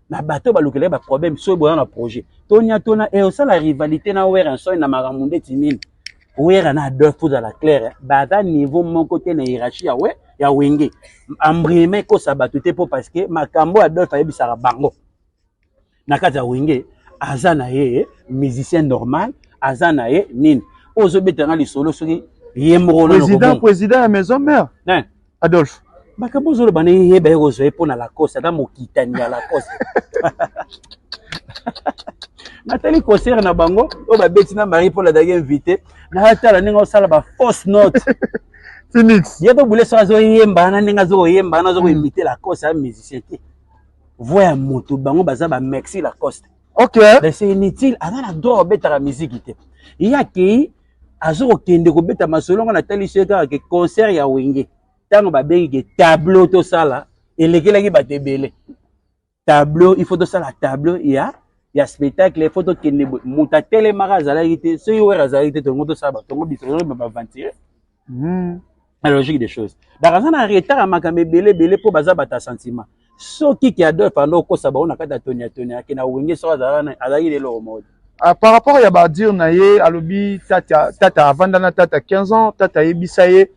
na bato balukelaki baproblème. Soki boza na projet tonia tona e osala rivalité na Wera nsoi na makambo ndeti nini, Wera na Adolphe, ozala clair, baza niveau moko te na hiérarchie ya we ya Wenge. Embrime ekosa bato te, mpo parce que makambo Adolphe ayebisaka bango na kati ya Wenge, aza na ye musicien normal, aza na ye nini oyo ozobetanga lisolo soki ye moko. Président, président ya maison mère. Adolphe. Makambo ozoloba na ye, yeba ye kozwa ye mpo na Lacoste, ata mokitani ya Lacoste. Natali concert na bango oyo babeti na Marie Paul, azalaki invité, natala ndenge osala bafausse note. Phoenix. Ye to bule soki azoyemba na ndenge azokoyemba wana, azokoimite Lacoste, aza musicien te, voix ya moto. Bango baza bamexi Lacoste. Donc c'est inutile, aza na droit obetaka musique te. Ye akei, azokokende kobeta masolo ngo. Natali so kaka ke concert ya Wenge, ntango babengi ke tableau tosala, elekelaki bato ebele. Tableau, il faut tosala tableau ya spectacle, il faut tokende boye. Moto atelemaka azalaki te. Soki Wera azalaki te, tongo tosala batongo biso baventure. La logique des choses, donc aza na retard ya makambo ebele ebele mpo baza bato ya sentiment. Soki ke Adolphe ando okosa bango na kati ya toni ya toni, ake na Wenge, soki azalaki na eloko moko. Ah, par rapport ya badire na ye, alobi tata, tata avanda na tata 15 ans, tata ayebisa ye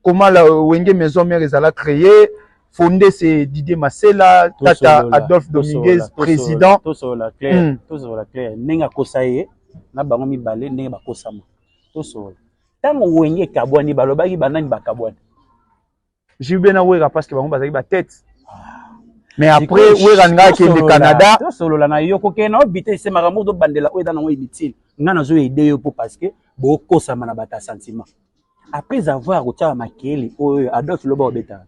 comment la Wenge Maison Mère ezala créé, fondé, c'est Didier Masela, tata Adolphe Dominguez président. Tosolola clair. Tosolola clair ndenge akosa ye na bango mibale, ndenge bakosama. Tosolola, ntango Wenge ekabwani, balobaki banani bakabwani? JB na Wera, parce que bango bazalaki batête, mais après Wera nga akende Canada. Tosolola na yo, kokende na obite ese makambo tobandela oyo eza nango inutile. Ngai nazoyede yo mpo parce que bokosama na bato ya sentiment. Après avoir kotiaka makeli oyo, Adolphe loba obetaka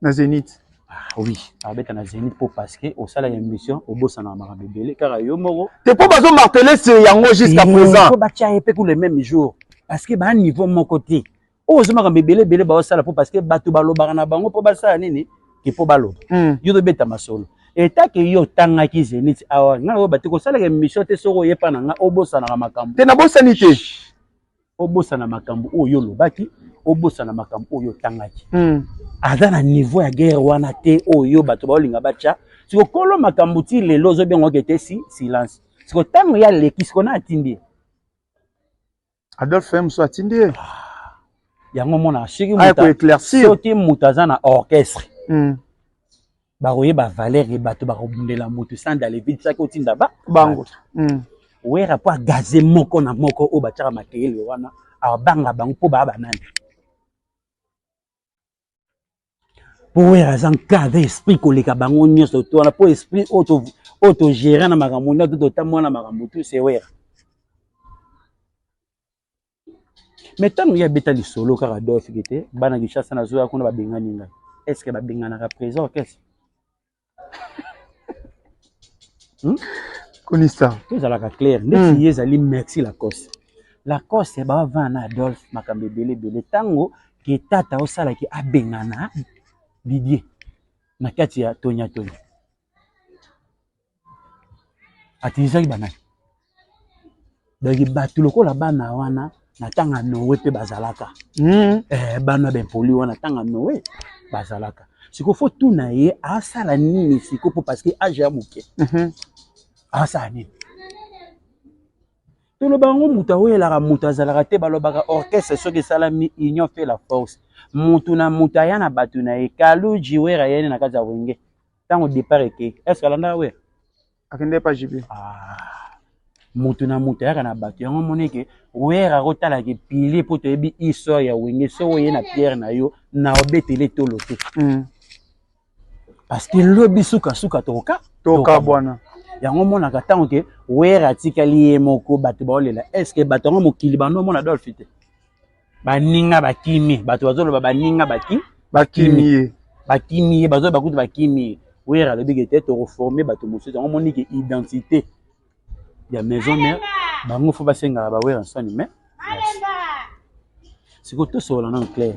na Zénith. Ah oui, abeta na Zénith mpo parce que osalaka émission, obosanaka makambo ebele kaka yo moko. Te, mpo bazomarteler sur yango jusqu'à présent. Po batia ye mpe ku le même jour, parce que baa niveau moko te. Oyo ozo makambo ebele ebele baosala mpo parce que bato balobaka na bango mpo basala nini ke mpo baloba. Yo tobeta masolo etake yo otangaki Zénith awa, ngai oyo bato kosalaka émission te. Soki oyepa na ngai, obosanaka makambo. Te, nabosani te. Obosana makambo oyo olobaki, obosana makambo oyo otangaki. Aza na niveau ya guerre wana te oyo bato baolinga batya. Siko kolo makambo ti lelo ozobenga oke te, si silence. Siko ntango ye aleki, siko na atindi ye. Adolphe mosusu atindi ye. Yango omona soki aya koéclaircir. Soki moto aza na orchestre, bakoyeba valeur ye, bato bakobundela moto sans d'aller vite soki otinda ba bango. Wera mpo agaze moko na moko oyo batiaka makeyele wana, abanga bango mpo baa banani, mpo Wera aza nkada esprit koleka bango nyonso to wana, mpo esprit oyo togérer na makambo nyonso, totambola na makambo tu, c'est Wera. Mais ntango ye abeta lisolo kaka Adolphe ke te, bana Kinshasa nazoya kuna, babengani ngai. Est ce que babenganaka président orchestre? Konisa. Tozalaka clair ndeti ye ezali merci Lacoste. Lacoste bavanda na Adolphe makambo ebele ebele. Ntango ke tata osalaki abengana Didier na kati ya tonya tonya, atilisaki banani? Donc bato lokola bana wana na ntango ya Noe mpe bazalaka. Bana bempoli wana, ntango ya Noe bazalaka. Sikoyo faut tuna ye asala nini sikoyo, mpo parce que age ya moke. Asala nini? Toloba yango, moto awelaka moto azalaka te. Balobaka orchestre soki esalami, union fait la force. Motu na moto aya na bato na ye. Kaluji, Wera yene na kati ya Wenge, ntango départ ekei, est ce que alandaka Wera? Akende pa JB. Ah. Moto na moto ayaka na bato yango. Omoni ke Wera akotalaka pilier, mpo toyebi histoire ya Wenge. Soki oye na pierre na yo, na obetele tolo te. Parce que lobi sukasuka tokoka Tokabwana. Yango omonaka ntango ke Wera atikali ye moko, bato baolela. Est ce que bato yango mokili bando omona Adolphe te? Baninga bakimi, bato bazoloba baninga baki Bakimi ye. Bakimi ye, bazoloba kutu bakimi ye. Wera alobi ke te, tokoforme bato mosusu. Yango omoni ke identité ya Maison Mère, bango fo basengaka bawera nsoni. Mais sikoyo tosolola nano clair.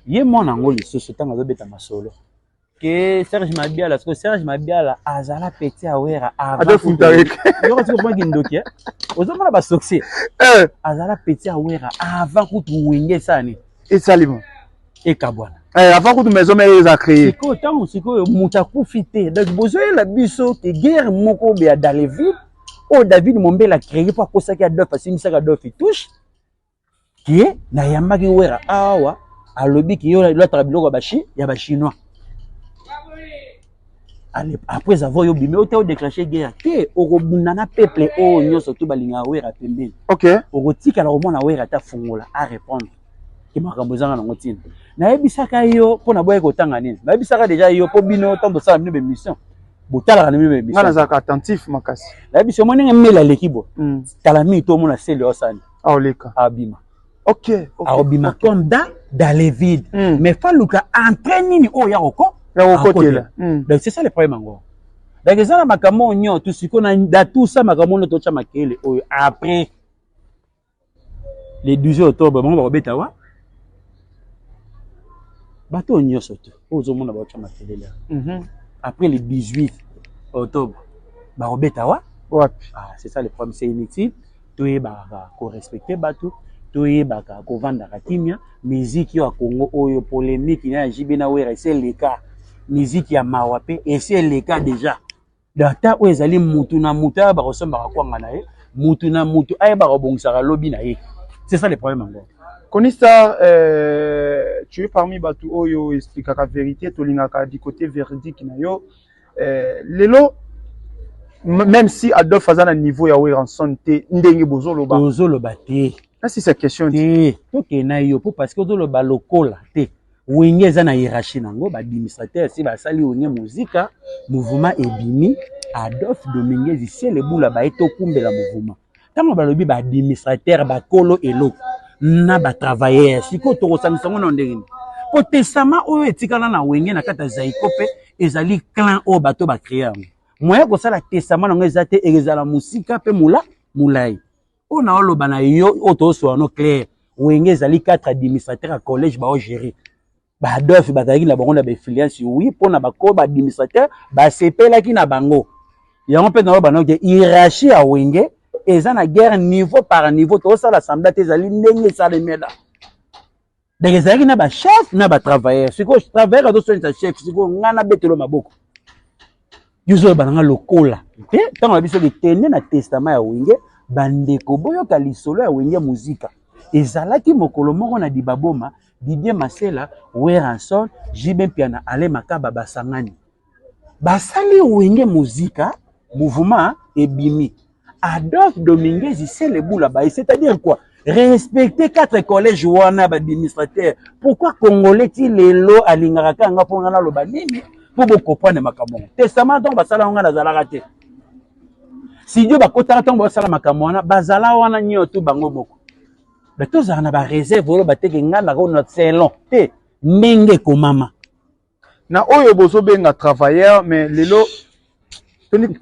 Ye mwana yango lisusu, ntango azobeta masolo ke Serge Mabiala, sikoyo Serge Mabiala azala petit ya Wera. Yoko sikoyo mwa kindoki ozomona basuccès. Azala petit ya Wera avant kutu Wenge esani. Esalema. Ekabwana. Avant kutu Maison Mère eza créé. Sikoyo ntango sikoyo moto akufi te, donc bozoyela biso ke guerre moko ya dans le vide oyo David Mombele acréé, mpo akosaki Adolphe, asimbisaki Adolphe touche ke nayambaki Wera awa, alobi ke yo olataka biloko ya bachinois. Après avoir yo bimi, ote odéclenche guerre te, okobunda na peuple oyo nyonso to balingaka Wera pembeni. Okotikala komona Wera ata fungola arépondre ke makambo ezanga nango ntina. Nayebisaka yo mpo na boyaki kotanga nini, nayebisaka deja yo mpo bino ntango tosala bino bémission, botalaka na bino bémission. Nga nazalaka attentif makasi. Nayebisi yo, ndenge mele aleki bo tala mingi, to omona sele osani. Aoleka. Abima. Aobima. Comme dans le vide. Mais faluka entrée nini oyo ya koko Ya kokotela. Donc c'est ça le problème yango. Donc eza na makambo oyo nyonso sikoyo na tout ça, makambo oyo totya makele oyo après le 18 octobre, bango bakobeta wa bato oyo nyonso te oyo ozomona baotya makelele. Après le 18 octobre, bakobeta wa Wapi? Ah, c'est ça le problème, c'est inutile. Toyebaka korespecte bato, toyebaka kovandaka kimia. Miziki ya Congo oyo, polémique na ya JB na Wera esi eleka, miziki ya mawa mpe esi eleka déjà. Data oyo ezali, mutu na mutu ayebaka kosombaka kwanga na ye, mutu na mutu ayebaka kobongisaka lobi na ye. C'est ça le problème yango. Konista, tu es parmi bato oyo expliquaka vérité, tolingaka du côté véridique na yo. Lelo, même si Adolphe aza na niveau ya Werrason te, ndenge bozoloba. Tozoloba te. Nasi sa question. Te, tokende na yo mpo parce que ozoloba lokola te. Wenge eza na hiérarchie nango, baadministrateur si basali Wenge Muzika, mouvement ebimi. Adolphe Dominguez Selebula baye tokumbela mouvement. Ntango balobi baadministrateur, bakolo eloko na batravailleur, sikoyo tokosangisa yango na ndenge nini? Po testament oyo etikala na Wenge na kati ya Zaiko mpe ezali clan oyo bato bacréer yango, moyen kosala testament nango eza te, ekozala mosika mpe mola molai. Oyo naoloba na yo, oyo tozosola no clair, Wenge ezali quatre administrateur ya collège baogérer. Baadolphe bazalaki na bango na bainfluence, oui, mpona bako baadministrateur basepelaki na bango yango. Mpe naoloba nayo ke hiérarchie ya Wenge eza na guerre niveau par niveau. Tozosala semblant te, ezali ndenge esalemela. Donc ezalaki na bachef na batravailleur. Sikoyo travailleur azosonisa chef, sikoyo ngai nabetelo maboko, yo ozoloba na nga lokola te. Ntango na biso ketende na testament ya Wenge, bandeko boyoka lisolo ya Wenge Muzika. Ezalaki mokolo moko na Dibaboma, Didier Masela, Werrason, JB Mpiana, Ale Makaba basangani, basali Wenge Muzika, mouvement ebimi. Adolphe Dominguez Selebula baye, c'est-à-dire quoi? Respecter quatre collèges wana baadministrateur. Pourquoi Congolais ti lelo alingaka kaka nga mpo nga naloba nini mpo bokopane makambo yango? Testament ntango basala yango, nga nazalaka te. Studio bakotaka ntango basala makambo wana, bazala wana nyonso bango moko. Me tozala na bareserve oyo bateke nga nakona selon te ndenge ekomama. Na oyo bozobenga travailleur, mais lelo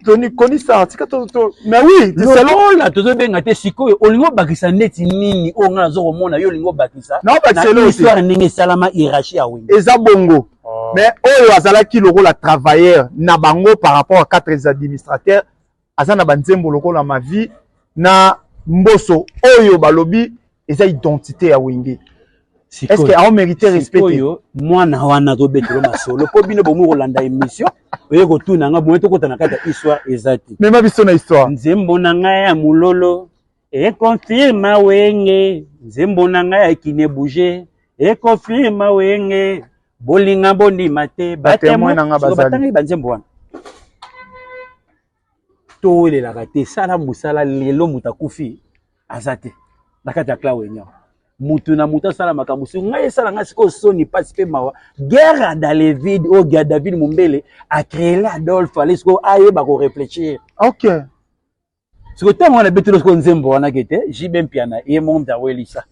toni konisa tika to mais oui. Lokola tozobenga te, sikoyo olingi obakisa neti nini oyo ngai nazo komona? Yo olingi obakisa na histoire ndenge esalama, hiérarchie ya Wenge? Eza bongo, mais oyo azalaki lokola travailleur na bango par rapport à quatre administrateurs, aza na banzembo lokola Ma Vie na Mboso oyo balobi eza identité ya Wenge. Est ce que aomérite respect? Oyo mwana wana azobetelo masolo mpo bino bomi kolanda émission, oye kotuna nga boye, tokota na kati ya histoire eza te. Mema biso na histoire. Nzembo na ngai ya mololo econfirma Wenge, nzembo na ngai ya Kine Bouge econfirma Wenge, bolinga bondima te. Batémoin na nga bazali. Batangaki banzembo wana. Towelelaka te, sala mosala. Lelo moto akufi aza te na kati ya clan Wenge. Mutu na mutu asala makambo. Si ngai esala ngai sikoyo soni, mpasi mpe mawa. Guerre dans le vide oyo ya David Mombele acréele Adolphe ale sikoyo ayeba koréfléchir. Sikoyo ntango wana ebeteli sikoyo nzembo wana ke te JB Mpiana ye moko moto awelisa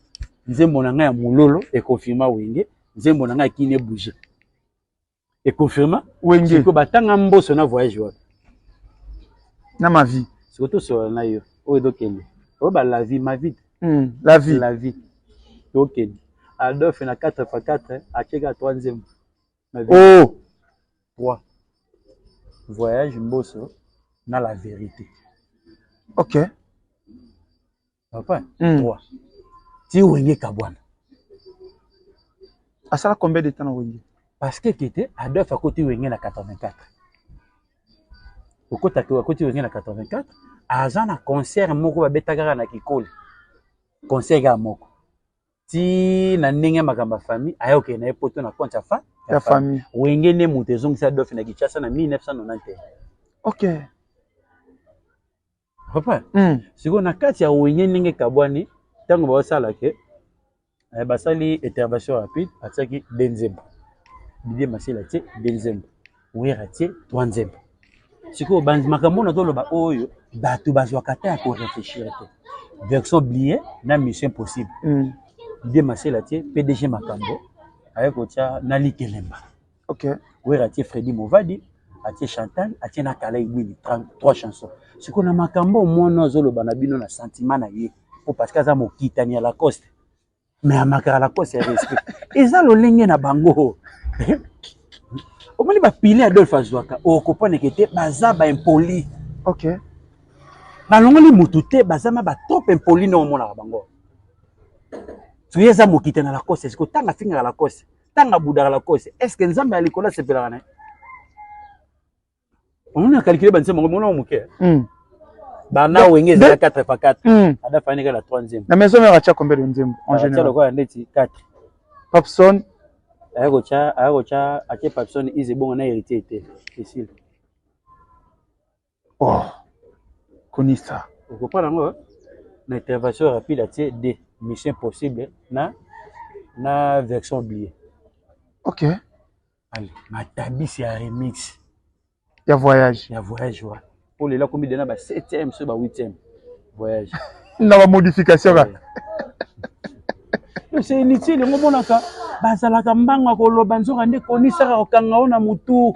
nzembo na ngai ya mololo econfirma Wenge, nzembo na ngai ya Kin ebouge econfirma Wenge. Sikoyo batanga Mboso na voyage wapi? Na Ma Vie. Sikoyo tosola na yo oyo ezokende oyo ba La Vie, Ma Vie. La Vie. La Vie. Tokende Adolphe na 4 x 4 atieka 3 nzembo. Ma Vie. Oh. 3: voyage, Mboso na La Vérité. Papa. 3 ti Wenge kabwana. Asala combien de temps na Wenge? Parce que kete Adolphe akoti Wenge na 84. Okotaki, akoti Wenge na 84, aza na concert moko babeta kaka na Kikoli, concert kaka moko ti na ndenge ya makambo ya famille, aya okende na ye Poto na compte ya fa ya famille. Wenge nde moto ezongisa Adolphe na Kinshasa na 1991. Papa. Sikoyo na kati ya Wenge, ndenge kabwani, ntango baosala ke basali intervention rapide, atiaki de nzembo, Didier Masela atie de nzembo, Wera atie trois nzembo. Sikoyo makambo nazoloba oyo, bato bazwaka ta ya koréfléchir te. Version oubliée na Mission Impossible. Didier Masela atie PDG Makambo, aye kotia na Likelemba. Wera atie Fredi Movadi, atie Chantal, atie na Kala Ibwini, 33 chansons. Sikoyo na makambo mwana azoloba na bino na sentiment na ye, po parce que aza mokitani ya Lacoste, mais amakaka Lacoste ya respect, eza lolenge na bango. Omoni bapile Adolphe azwaka, okopaneke te, baza baimpoli. Balongoli mutu te, baza ma batrop impoli nde omonaka bango. Soki eza mokitani na Lacoste, sikoyo ntango afingaka Lacoste, ntango abudaka Lacoste, est ce que Nzambe ya likolo asepelaka na ye? Omoni acalculer banzembo yango, mona moke. Bana Wenge ezala 4 x 4. Ada fani kaka 3 nzembo. Na Maison Mère atia combien de nzembo en atia général? Lokola ndeti 4. Papson. Aya kotia atie Papson, Ise Bongo na Héritier te, esili. Oh, konisa. Okoprendre yango na intervention rapide, atie d Mission Impossible na Version oubliée. Allez, matabisi ya remix. Ya voyage. Ya voyage wana, po lelo akomi dena ba 7e so ba 8e voyage. Na bamodification kaka. C'est inutile. Yango omonaka bazalaka mbango ya koloba, nzoka nde konisaka kokanga o na motu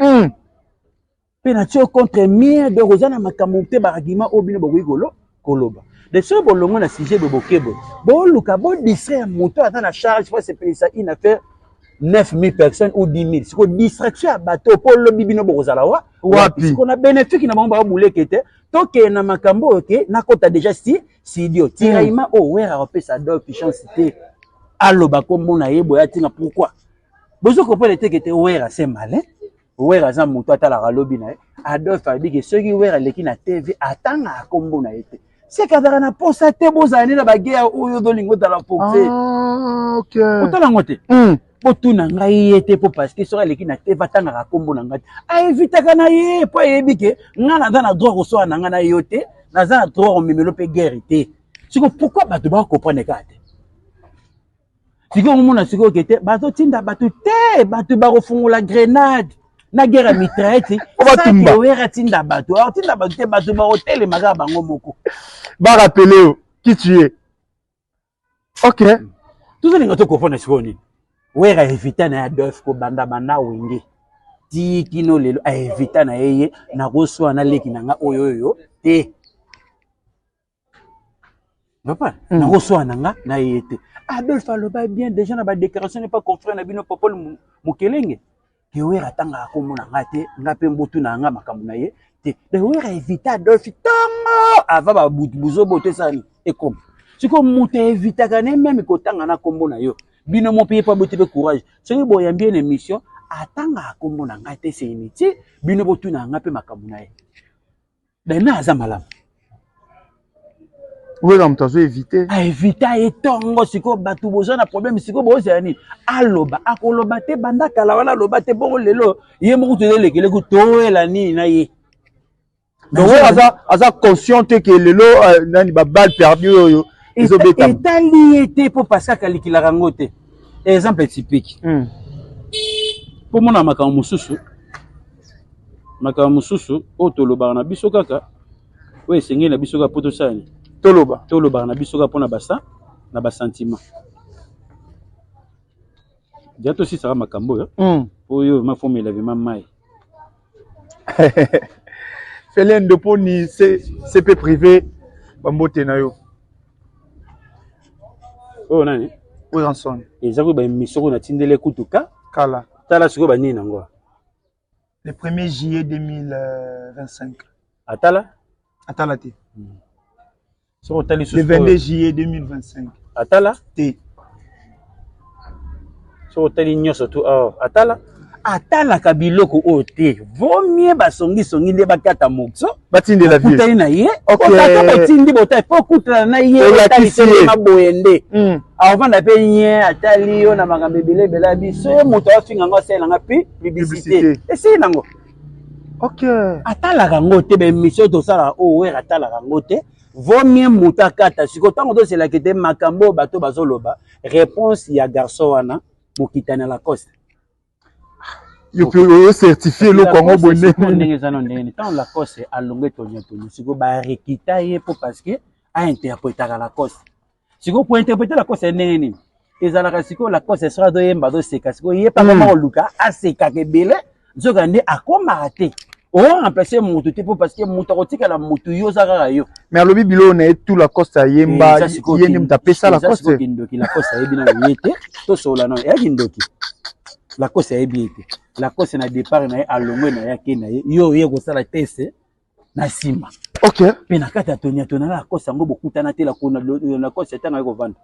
mpe na tie contre mur. Donc oza na makambo te, baargument oyo bino bokoki koloba de soki bolongo na sujet boye, bokebo boluka bodistraire moto aza na charge po asepelisa une affaire 9000 personnes ou 10 000. Sikoyo distraction ya bato mpo olobi bino bokozala wa Wapi? Sikoyo na bénéfique na bango baobuleke te. Tokende na makambo oyo ke nakota déjà si studio tiraillement oyo Wera apesa Adolphe chance te aloba kombo na ye boye atinga. Pourquoi bozo comprendre te ke te Wera c'est malin? Wera aza moto atalaka alobi na ye. Adolphe alobi ke soki Wera aleki na TV atangaka kombo na ye te, seke azalaka na posa te. Bozala nde na baguerre oyo ozolinga ozala forcé. Ah, ok. Otala yango te. Botuna ngai ye te, mpo parce que soki aleki na TV atangaka kombo na ngai te, aevitaka na ye mpo ayebi ke ngai naza na droit kosola na ngai na yo te, naza na droit komemelo mpe guerre te. Siko pourquoi bato bakocomprendre kaka te? Sikoyo omona sikoyo ke te bazotinda bato te, bato bakofungola grenade na guerre ya mitraillette. Po batumba. Wera atinda bato, atinda bato te, bato bakotelema kaka bango moko. Barappeler yo qui tu es. Ok. Tozolinga tocomprendre sikoyo nini Wera evita na ye Adolphe kobanda banda Wenge ti kino lelo. Aevita na ye, ye nakoswana leki na nga oyo oyo te, papa. Nakoswana na nga na ye te. Adolphe aloba bien déjà na badéclaration ne pas confrère na bino Popol Mokelenge ke Wera atangaka kombo na nga te, nga mpe mbutu na nga makambo na ye te. Donc Wera evita Adolphe ntongo avant babutu buzobo to esani ekoma. Sikoyo moto aevitaka ne meme kotanga na kombo na yo, bino mo mpe ye mpo aboti mpe courage. Soki boyambi ye na émission, atangaka kombo na ngai te, c'est inutile. Bino botuna nga mpe makambo na ye dana aza malamu. Wera moto azo éviter. Aevita ye ntongo. Sikoyo bato boza na problème, sikoyo bozela nini? Aloba, akoloba te. Banda kala wana aloba te, bongo lelo ye moko tozelekeleku toyela nini na ye? Donc oyo aza conscient te ke lelo nani baballe perdue oyo ezobetama. Etali ye te, mpo parce akalikilaka yango te. Exemple typique, mpo mona makambo mosusu, makambo mosusu oyo tolobaka na biso kaka, oyo esengeli na biso kaka mpo tosala nini? Toloba. Tolobaka na biso kaka mpona basa na basentiment. Dia tosisaka makambo oyo, oyo mafomela vraiment mai. Fele Ndoponi, CP privé, bambote na yo. Oyo nani? Oyo Ranson. Eza koyo baémission oyo natindeli kutuka. Kala. Tala sikoyo banini nango. Le 1er juillet 2025. Atala. Atala te. Soki otali. Le 22 juillet 2025. Atala. Te. Soki otali nyonso tu awa, atala, atalaka biloko oyo te. Vomie basongisongi nde bakata mokso. Batindela vie. Okutani na ye, otata botindi botali mpo okutana na ye. Olakisi ye. Otalisi boye nde akovanda mpe nye, atali yo na makambo ebele ebele ya biso. Ye moto afinga yango, asalelanga mpe publicité. Publicité. Esili nango. Atalaka yango te. Baémission tosalaka oyo, were atalaka yango te. Vomie moto akata. Sikoyo ntango tozelaki te makambo oyo bato bazoloba, réponse ya garçon wana, mokitani ya Lacoste. Yo mpe ocertifie eloko yango boye? Sikoyo ndenge eza no ndenge nini? Ntango Lacoste alongwe toniatoni, sikoyo barekita ye mpo parce que ainterprétaka Lacoste. Sikoyo po interpréter Lacoste ya ndenge nini ezalaka? Sikoyo Lacoste soki azoyemba, azoseka. Sikoyo ye mpe akoma koluka asekaka ebele, nzoka nde akomaka te. Oremplace motu te, mpo parce que moto akotikala motu, yo oza kaka yo. Mais alobi biloko na ye tout Lacoste ayemba, ye nde moto apesa Lacoste. Kindoki. Lacoste ayebi nano ye te. Tosolola nano, eyaki ndoki. Lacoste ayebi ye te. Lacoste na départ na ye, alongwe na ye, ake na ye. Yo oye kosala tese na nsima. Mpe na kati ya toniatoni na Lacoste yango, bokutana te. Lacoste ntango aye kovanda,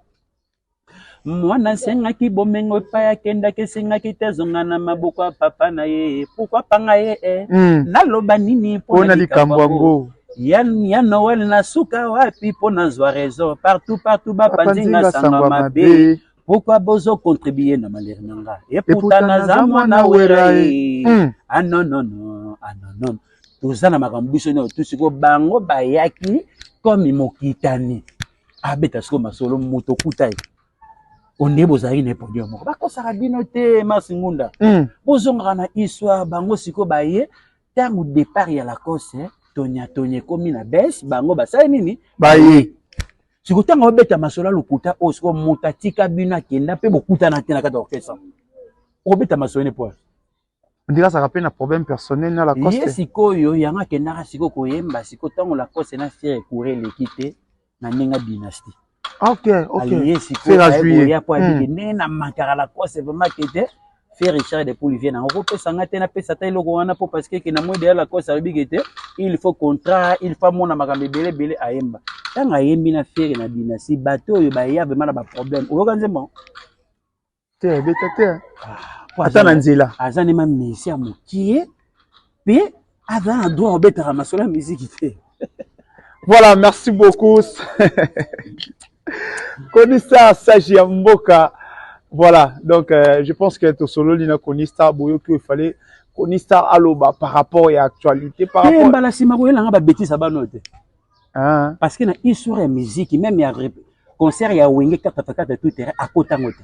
mwana asengaki bomengo epai akendaki, esengaki te azonga na maboko ya papa na ye. Pourquoi panga ye eh? Naloba nini? Mpona likambo yango. Ya Noel na suka wapi mpo nazwa raison? Partout partout bapanzinga sangwa mabe. Pourquoi bozocontribue na malheur na nga? Eputa naza mwana Wera ye. Ah non non non, ah non non, toza na makambo biso nyonso tu. Sikoyo bango bayaki comme mokitani abeta sikoyo masolo, moto okuta ye onde bozalaki na podium moko. Bakosaka bino te, Mars Ngunda. Bozongaka na histoire. Bango sikoyo baye ntango départ ya Lacoste, tonya tonya ekomi na bese. Bango basali nini? Baye. Sikoyo ntango babeta masolo ya lokuta oyo, sikoyo moto atika bino, akenda mpe bokutana te na kati ya orchestre, okobeta masolo ne po Ndenge azalaka mpe na problème personnel na ye. Lacoste. Sikoyo yango akendaka sikoyo koyemba. Sikoyo ntango Lacoste na Ferre, courant eleki te na ndenge ya dynastie. Aye sikoyo aye po abiki ndenge na mankaka Lacoste vraiment ke te. Ferre Richard de Poulivier nango kopesa nga te, napesa ata eloko wana mpo parce que ke na moi deya Lacoste alobi ke te, il faut contrat, il faut amona makambo ebele ebele. Ayemba, ntango ayembi na Ferre na dynastie, bato oyo baya vraiment na baproblème. Oyoka nzembo? Te, ebeta te ata na nzela. Aza nema musicien ya mokie mpe aza na droit obetaka masolo ya musique te. Voilà, merci beaucoup Konista, sage ya mboka. Voilà, donc je pense que tosololi na Konista boyoki. Il fallait Konista aloba par rapport ya actualité, par rapport Mbala nsima koyelanga babétise bano te. Parce que na histoire ya musique, même ya concert ya Wenge 4x4 tout terrain, akotango te.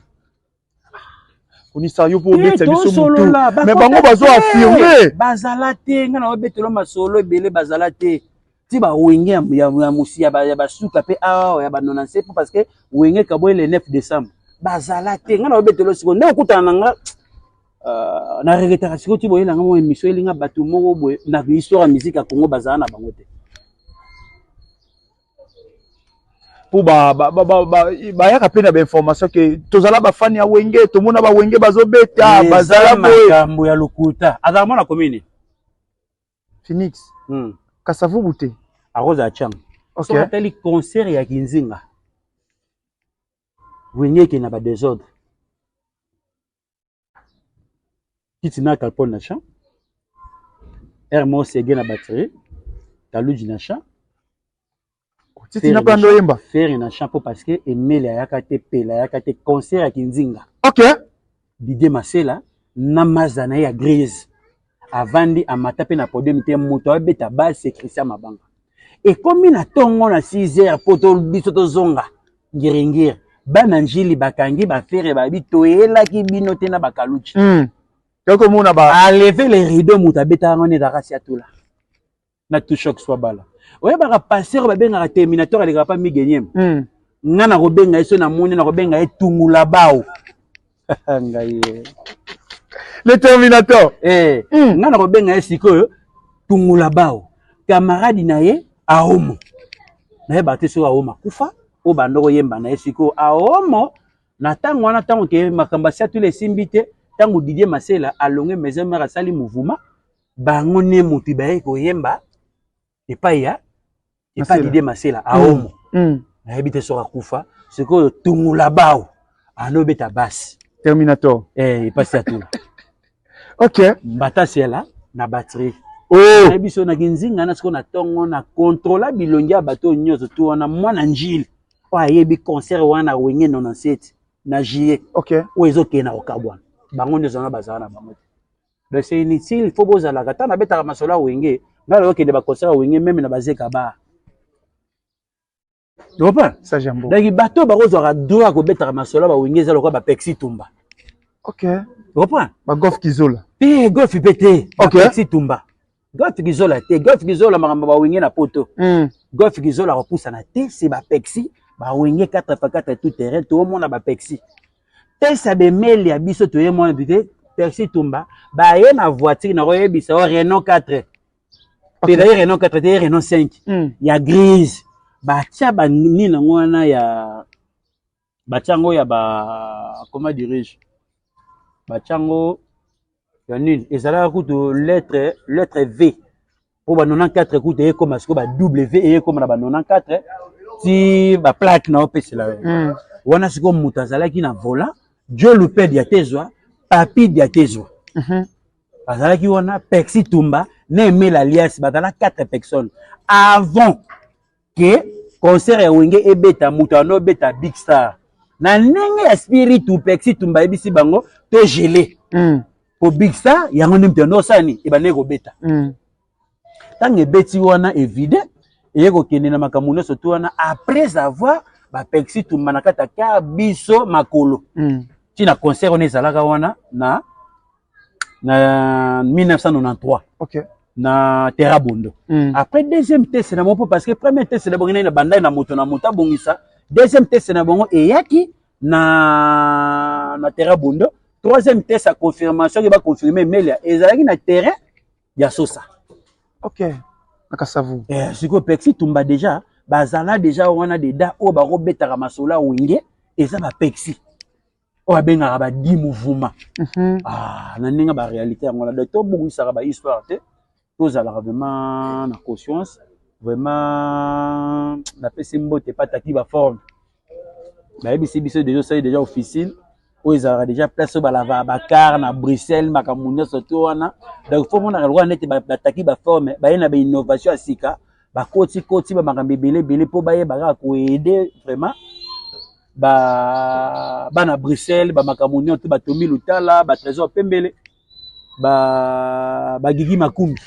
Konisa yo mpo obetisa biso motu, mais bango bazo affirme. Bazala te. Ngai na babetelo masolo ebele, bazala te. Ti bawenge ya mosi ya basuka mpe awa ya ba97, mpo parce que Wenge kaboye le 9 décembre, bazala te. Ngai na babetelo sikoyo nde okutana na nga na regretaka sikoyo ti boyelanga mwa émission elinga bato moko boye na histoire ya musique ya Congo, bazala na bango te. Mpo bayaka mpe na bainformation ke tozala bafani ya Wenge, tomona bawenge bazobeta, bazala boye. Makambo ya lokuta. Azala mwana commune. Phoenix. Kasavubu te? Akozala Tiango. Soki atali concert ya Kinzinga, Wenge eke na badésordre, kiti na Calpone na chant, r mo sege na batterie, Kaluji na chant. Titi na mpe oyemba. Ferre na chant, mpo parce que Emele ayaka te, Pela ayaka te, concert ya Kinzinga. Didier Masela na maza na ye ya grise. Avandi, amata mpe na podium te. Moto abeta base, Christian Mabanga. Ekomi na ntongo na 6 heures mpo to biso tozonga Ngiringiri. Bana Njili bakangi bafere, babi toyelaki bino te na bakaluchi. Tokomona ba alever le rideau, moto abetaka yango nde ezalaka Siatula na Tushok Swabala. Oyebaka pasteur babengaka Terminator, alekaka pa Migenyem. Nga na kobenga ye so namoni, na kobenga ye Tungula Bao ngai ye. Le Terminator. Eh, nga na kobenga ye sikoyo Tungula Bao. Camarade na ye Aomo, nayebaka te soki Aomo akufa. Oyo banda koyemba na ye sikoyo Aomo na ntango wana, ntango ke makambo Asiatula esimbi te, ntango Didier Masela alonge Maison Mère, asali mouvement, bango nde motu baye koyemba epai ya epai Didier Masela. Aomo, nayebi te soki akufa. Sikoyo Tungula Bao anobeta basi. Terminator. Eh, epasi ya tula. Mbatasiela na batterie. Oh. Nayebi so na kinzinga na sikoyo na ntongo na kontrola bilongi ya bato oyo nyonso tu wana. Mwana Njili oyo ayebi concert wana Wenge 97 na juillet oyo ezokende na kokabwana, bango nyonso wana bazala na bango te. Donc c'est inutile, faut bozalaka. Ntango nabetaka masolo ya Wenge, ngai nazokende baconcert ya Wenge même na bazeka bar, comprend? Ça, j'aime beaucoup. Donc bato oyo bakozwaka droit ya kobetaka masolo ya bawenge eza lokola bapexi Tumba. Comprend? Bagof Kizola. Te, Golf mpe te. Bapexi Tumba, Golf Kizola te. Golf Kizola, makambo bawenge na poto. Golf Kizola akopusana te. Se bapexi bawenge 4 x 4 tout terrain, toomona bapexi pesa bemeli ya biso, toyemona te. Pexi Tumba baye na voiture, nakoyebisa o Renault 4 mpe ezali Renault 4 te, Renault 5 ya grise. Batia banini nango wana ya batia yango ya ba, comment dirais-je, batia yango ya nini, ezalaka kutu lettre V mpo ba 94 kutu eyekoma sikoyo ba W, eyekoma na ba 94 ti baplaque na opesela yo. Wana sikoyo moto azalaki na volant, Jo Lupe Diatezwa, Papi Diatezwa azalaki wana, Pexi Tumba na Emel Alias, bazala 4 personnes. Avant ke concert ya Wenge ebeta, moto ando obeta Big Star na ndenge ya spiritu, Pexi Tumba ayebisi bango to gele po Big Star yango nde moto yando osala nini, ebandeki kobeta. Ntango ebeti wana, evide eye kokende na makambo nyonso tu wana. Après avoir bapexi Tumba na kati ya car, biso makolo ntina concert wana ezalaka wana na 1993 na Terra Bondo. Après deuxième test na bango, parce que premier test na bango na bandai na moto abongisa, deuxième test na bango eyaki na Terra Bondo, troisième test ya confirmation ke baconfirme Melia ezalaki na terrain ya Sosa. Ok, na Kasavu. Eh, sikoyo Pexi Tumba déjà bazala déjà wana deda oyo bakobetaka masolo ya Wenge eza bapexi oyo babengaka badi mouvement. Ah, na ndenge baréalité yango wana. Donc tobongisaka bahistoire te, tozalaka vraiment na conscience. Vraiment napesi mbote pataki baforme, bayebisi biso déjà osali déjà officine oyo ezalaka déjà place oyo balavaka bacar na Bruxelles, makambo nyonso to wana. Donc faut monaka lokola neti bataki baforme, baye na bainnovation ya sika, bakoti-koti bamakambo ebele ebele mpo bayeba kaka koaider vraiment ba bana Bruxelles, bamakambo nyonso to batombi lutala, batrésor pembele, ba bagigi makumbi,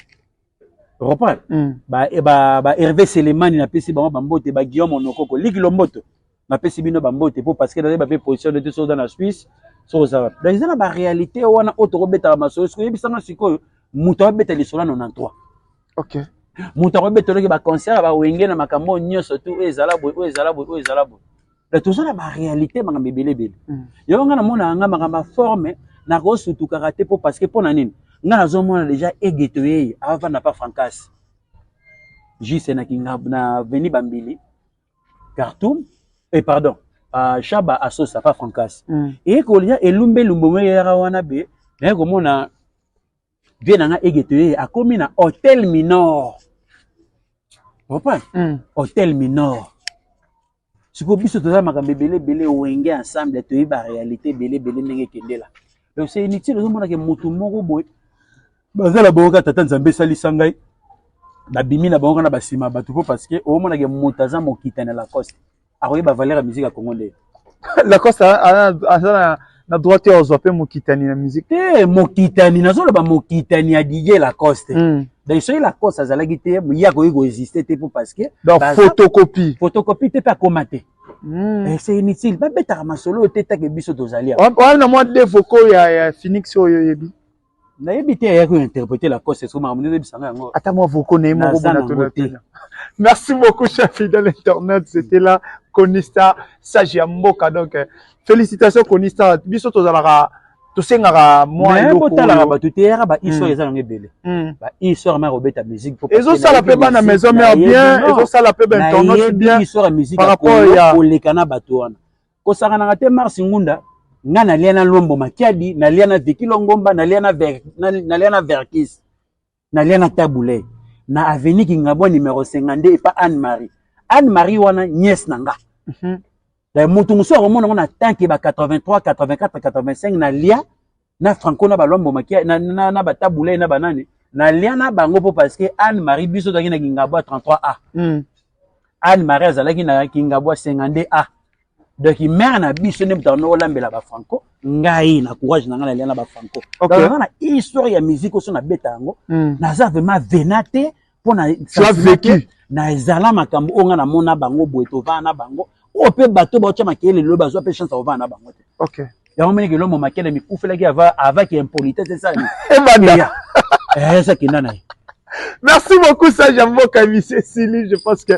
reprendre ba Hervé Selemani, napesi bango bambote, ba Guillaume Onokoko, Liki Lomboto, napesi bino bambote po parce que nazali bape position de te. Soki oza na Suisse, soki oza wapi, donc eza na baréalité wana oyo tokobetaka masolo. Soki oyebisanga sikoyo, moto abeta lisolo ya 93, moto akobeta oloki baconcert ya bawenge na makambo oyo nyonso tu, oyo ezala boye, oyo ezala boye, oyo ezala boye. Donc toza na baréalité, makambo ebele ebele. Yango nga namonaka nga makambo ya forme nakosutukaka te po parce que mpo na nini, nga nazomona déjà egeto yeye avanda pa Francas juste na kinga na veni Bambili Khartoum, eh pardon, Shaba Asosa pa Francas. Eye kolia elumbe elumbe mo eyaka wana be naye komona vie na nga egeto yeye akomi na Hotel Minor, comprendre? Hotel Minor. Sikoyo biso toza makambo ebele ebele, Wenge ensemble, toyebi baréalité ebele ebele ndenge ekendela. Donc c'est inutile. Ozomonake motu moko boye baza na bango kaka tata Nzambe esalisa ngai, babimi na bango kaka na basima bato mpo parce que omonake moto aza mokita na Lacoste akoyeba valeur ya musique ya Congo nde. Lacoste aza na Na droit te ozwa mpe mokitani na musique. Te, mokitani, nazoloba mokitani ya Didier Lacoste. Donc soki Lacoste azalaki te, ye akoki koexiste te, mpo parce que Donc photocopie. Photocopie te, mpe akoma te. Eh, c'est inutile, babetaka masolo oyo te take biso tozali awa. Wana na mwa deux vocaux ya Phoenix oyo oyebi. Nayebi te, ayaki kointerpréter Lacoste, soki makambo nde oyebisanga yango. Ata mwa vocaux na ye moko. Naza bona nango tona te. tona. Merci beaucoup, cher fidèle internaute. C'était là Konista, sage ya mboka. Donc félicitations Konista. Biso tozalaka, tosengaka mwa Mais eloko botalaka oyo. Bato te, yaka bahistoire eza nango ebele. Bahistoire maka kobeta musique po parce que Ezosala mpe nayebi bana musique, maison mère nayebi bien. Non. Ezosala mpe bainternaute Nayebi bien histoire ya musique par ya rapport Congo koleka na bato wana. Kosakanaka te, Mars Ngunda, nga nalia na Lombo Makiadi, nalia na Viki Longomba, nalia na Verkis, nalia na Tabule na avenue Kingabwa numéro 52 epa Anne Marie. Anne Marie wana nièce na nga. Donc, moto mosusu akomona ngo na tanke ba 83, 84, 85, nalia na Franco, na balombo Makia, na batabule, na banani, nalia na bango mpo parce que Anne Marie, biso tozalaki na Kingabwa 33A. Anne Marie azalaki na Kingabwa 52A. Donc mare na biso nde moto ando olambela bafranco. Ngai na courage na ngai, nalia na bafranco. Donc naza na histoire ya musique oso nabeta yango. Naza vraiment vena te mpo na Tu as vécu. Na ezala makambo oyo ngai namona bango boye, tovanda na bango oyo mpe bato baotya makele lelo bazwa mpe chance ya kovanda na bango te. Yango moniki elomo makele mikufelaki avaki impolitesse esalami. Ebanda. Eza kenda na ye. Merci beaucoup, Sage ya mboka. Monsieur Sili, je pense que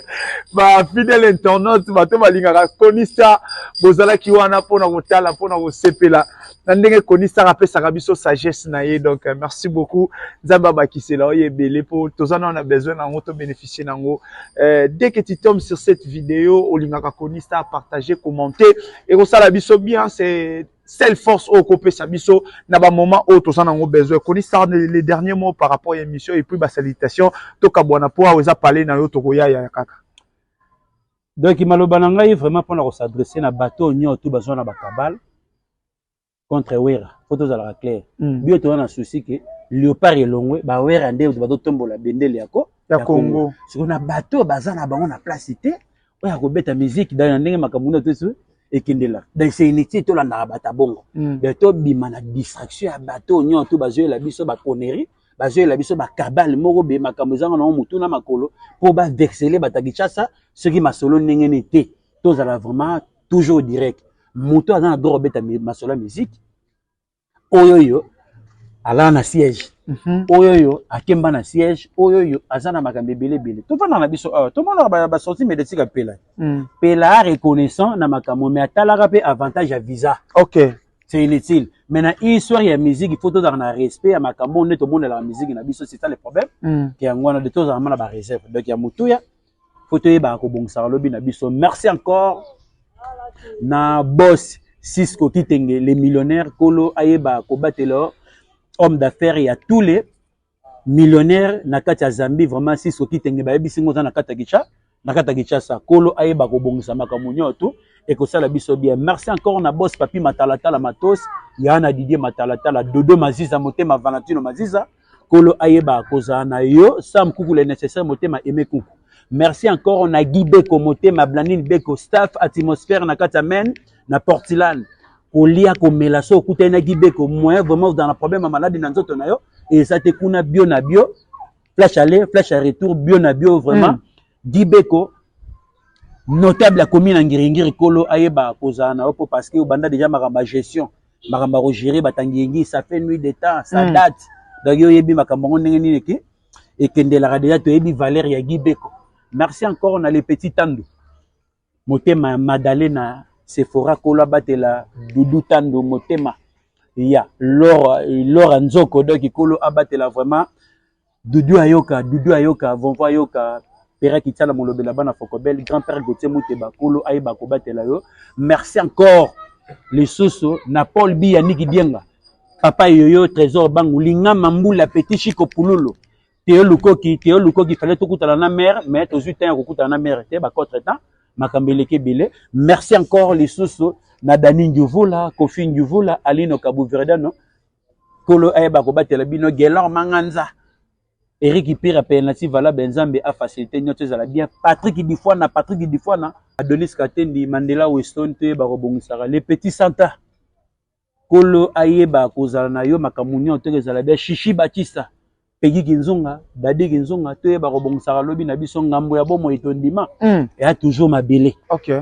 ba fidèle internaute, bato balingaka Konista, bozalaki wana mpona kotala, mpona kosepela na ndenge Konista apesaka biso sagesse na ye. Donc merci beaucoup. Nzambe abakisela oyo ebele, mpo toza nano na besoin nango, tobénéficie nango. Dès que tu tombes sur cette vidéo, olingaka Konista, partager, commenter, ekosala biso bien. C'est seule force oyo kopesa biso na bamoment oyo toza nango besoin. Konista, les derniers mots par rapport à émission et puis basalutation, tokabwana, po awa eza pale na yo, tokoyaya kaka. Donc maloba na ngai vraiment mpona kos'adresser na bato oyo nyonso bazwa na bakabale contre Wera, faut tozalaka clair. Bio toza na souci ke Léopard elongwe, bawera nde bazotombola bendele yako ya Congo. Sikoyo na bato oyo baza na bango na place te oyo akobeta musique da na ndenge makambo nde toso ekendelaka. Donc c'est inutile tolandaka bato ya bongo. Donc tobima na distraction ya bato oyo nyonso bazoyela biso baconnerie, bazoyela biso bakabale moko be makambo ezanga nango motu na makolo mpo bavexele bato ya Kinshasa. Soki masolo ndenge nini te, tozala vraiment toujours direct. Moto aza na droit kobeta masolo ya musique oyo oyo alala na siège, oyo oyo akemba na siège, oyo oyo aza na makambo ebele ebele. Tovanda na biso awa, tomonaka basortie médiatique ya Pela. Pela a reconnaissant na makambo, mais atalaka mpe avantage ya visa. C'est inutile, mais na histoire ya musique, il faut tozala na respect ya makambo nde tomonelaka musique na biso. C'est ça le problème. Ke yango wana de tozala ma na baréserve. Donc ya motuya, faut toyebaka kobongisaka lobi na biso. Merci encore na boss Cisco Kitenge, les millionnaires. Kolo ayeba kobatela homme d'affaires ya tous les millionnaires na kati ya Zambie. Vraiment, Cisco Kitenge, bayebisi ngo oza na kati ya Kinshasa, na kati ya Kinshasa. Kolo ayeba kobongisa makambo nyonso, ekosala biso bien. Merci encore na boss Papi Matalatala, Matos ya na Didier Matalatala, Dodo Maziza, motema Valentino Maziza. Kolo ayeba kozala na yo. Sam Kuku, le nécessaire, motema Aimé Kuku. Merci encore na Guy Beko, motema Blandine Beko, staff atmosphère na kati ya Maine, na Portland. Kolia, komela, so okutani na Guy Beko, moyen vraiment ozala na problème ya maladi na nzoto na yo eza te. Kuna bio na bio, flash aller, flash à retour, bio na bio vraiment. Guy Beko, notable akomi na Ngiringiri. Kolo ayeba kozala na yo, mpo parce que obanda déjà makambo ya gestion, makambo ya kogérer batangiyengi, ça fait nuit de temps, ça date. Donc yo oyebi makambo yango ndenge nini eke ekendelaka déjà. Toyebi valeur ya Guy Beko. Merci encore na le petit Tando, motema ya Madalena Sephora. Kolo abatela Dudu Tando, motema ya Laura, Laura Nzoko. Donc kolo abatela vraiment Dudu ayoka, Dudu ayoka, vonvo ayoka, Pera Kitiala, molobela bana Fokobel, grand père Gautier Muteba. Kolo ayeba kobatela yo. Merci encore lisusu na Paul Bi, Yaniki Dienga, papa Yoyo, Trésor Bangu, Lingama Mbula, petit Chico Pululu, Teo Lukoki, Teo Lukoki. Fallait tokutana na mare, mais tozwi temps ya kokutana na mare te, bacontre temps makambo eleki ebele. Merci encore lisusu na Dani Ndjuvula, Kofi Ndjuvula, Alino Kabuverdano. Kolo ayeba kobatela bino. Gelor Manganza, Eric Pira, penalty valable. Nzambe afacilité nyonso ezala bien. Patrick Difwana, Patrick Difwana, Adonis Katendi, Mandela Weston, toyeba kobongisaka le petit Santa. Kolo ayeba kozala na yo makambo nyonso to ezala bien. Shishi Batista, Pegi Kinzonga, Dadi Kinzonga, toyeba kobongisaka lobi na biso ngambo ya bomoi tondima. Eya toujours mabele.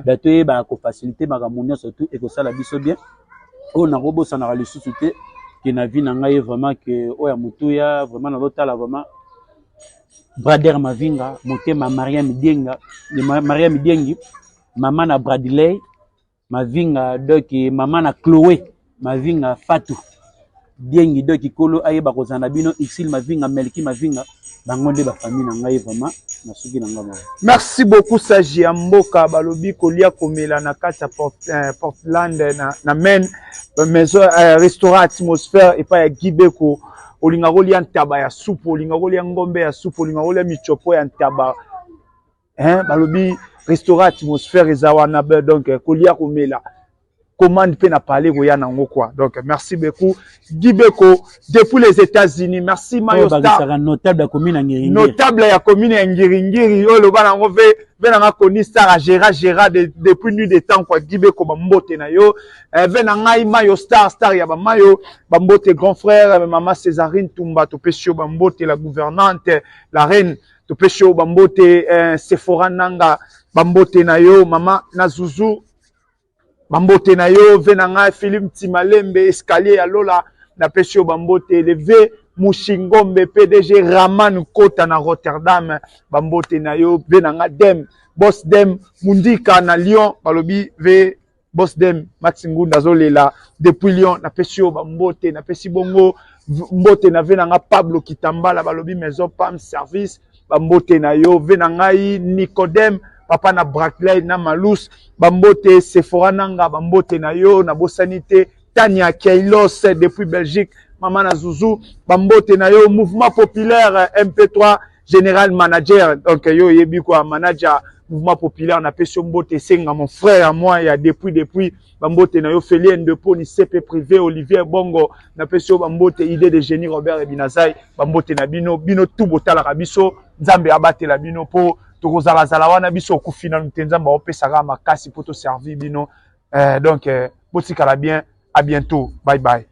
Da toyeba kofaciliter makambo nyonso tu ekosala biso bien. Oyo nakobosanaka lisusu te ke na vie na ngai vraiment ke oyo ya motuya vraiment nazotala vraiment Brader Mavinga, motema Mariam Dienga, Mariam Diengi, mama na Bradley Mavinga, donc mama na Chloé Mavinga Fatou Diengi, donc kolo ayeba kozala na bino Ixil Mavinga, Melki Mavinga, bango nde bafamille na ngai vraiment na suki na ngai moko. Merci beaucoup Sagi ya mboka. Balobi kolia komela na kati ya Portland na Maine, maison restaurant Atmosphère epai ya Gibeko. Olinga kolia ntaba ya supu, olinga kolia ngombe ya supu, olinga kolia michopo ya ntaba, hein, balobi restaurant Atmosphère eza wana. Donc kolia komela, commande mpe na parler koya nango quoi. Donc merci beaucoup Gibeko depuis les États-Unis. Merci Mayo Star, notable ya commune ya Ngiringiri. Notable ya commune ya Ngiringiri oyo loba nango ve ve nanga koni star agera gera depuis nuit de temps quoi. Gibeko, bambote na yo. Ve na ngai Mayo Star, star ya bamayo, bambote grand frère. Mama Césarine Tumba, topesi yo bambote, la gouvernante, la reine, topesi yo bambote. Sephora Nanga, bambote na yo. Mama na Zuzu, bambote na yo. Ve na ngai Philippe Timalembe, escalier ya Lola, napesi yo bambote. Leve Mushingombe, PDG Raman Kota na Rotterdam, bambote na yo. Ve na nga Dem Boss Dem Mundika na Lyon, balobi ve Boss Dem Max Ngunda azolela depuis Lyon, napesi yo bambote. Napesi bongo mbote na ve na nga Pablo Kitambala, balobi maison Pam Service, bambote na yo. Ve na ngai Nicodème, papa na Braclay na Malus, bambote. Sephora Nanga, bambote na yo. Nabosani te Tania Keilos depuis Belgique, mama na Zuzu, bambote na yo. Mouvement populaire MP3 général manager, donc yo oyebi quoi, manager mouvement populaire, napesi yo mbote. Esenga mon frère à moi ya depuis, bambote na yo. Felien Ndeponi, CP privé Olivier Bongo, napesi yo bambote. Idée de génie Robert Ebinazai, bambote na bino. Bino tu botalaka biso, Nzambe abatela bino mpo tokozalazala wana. Biso okufi nanu te, Nzambe aopesaka makasi mpo toservir bino. Donc botikala bien, à bientôt, bye bye.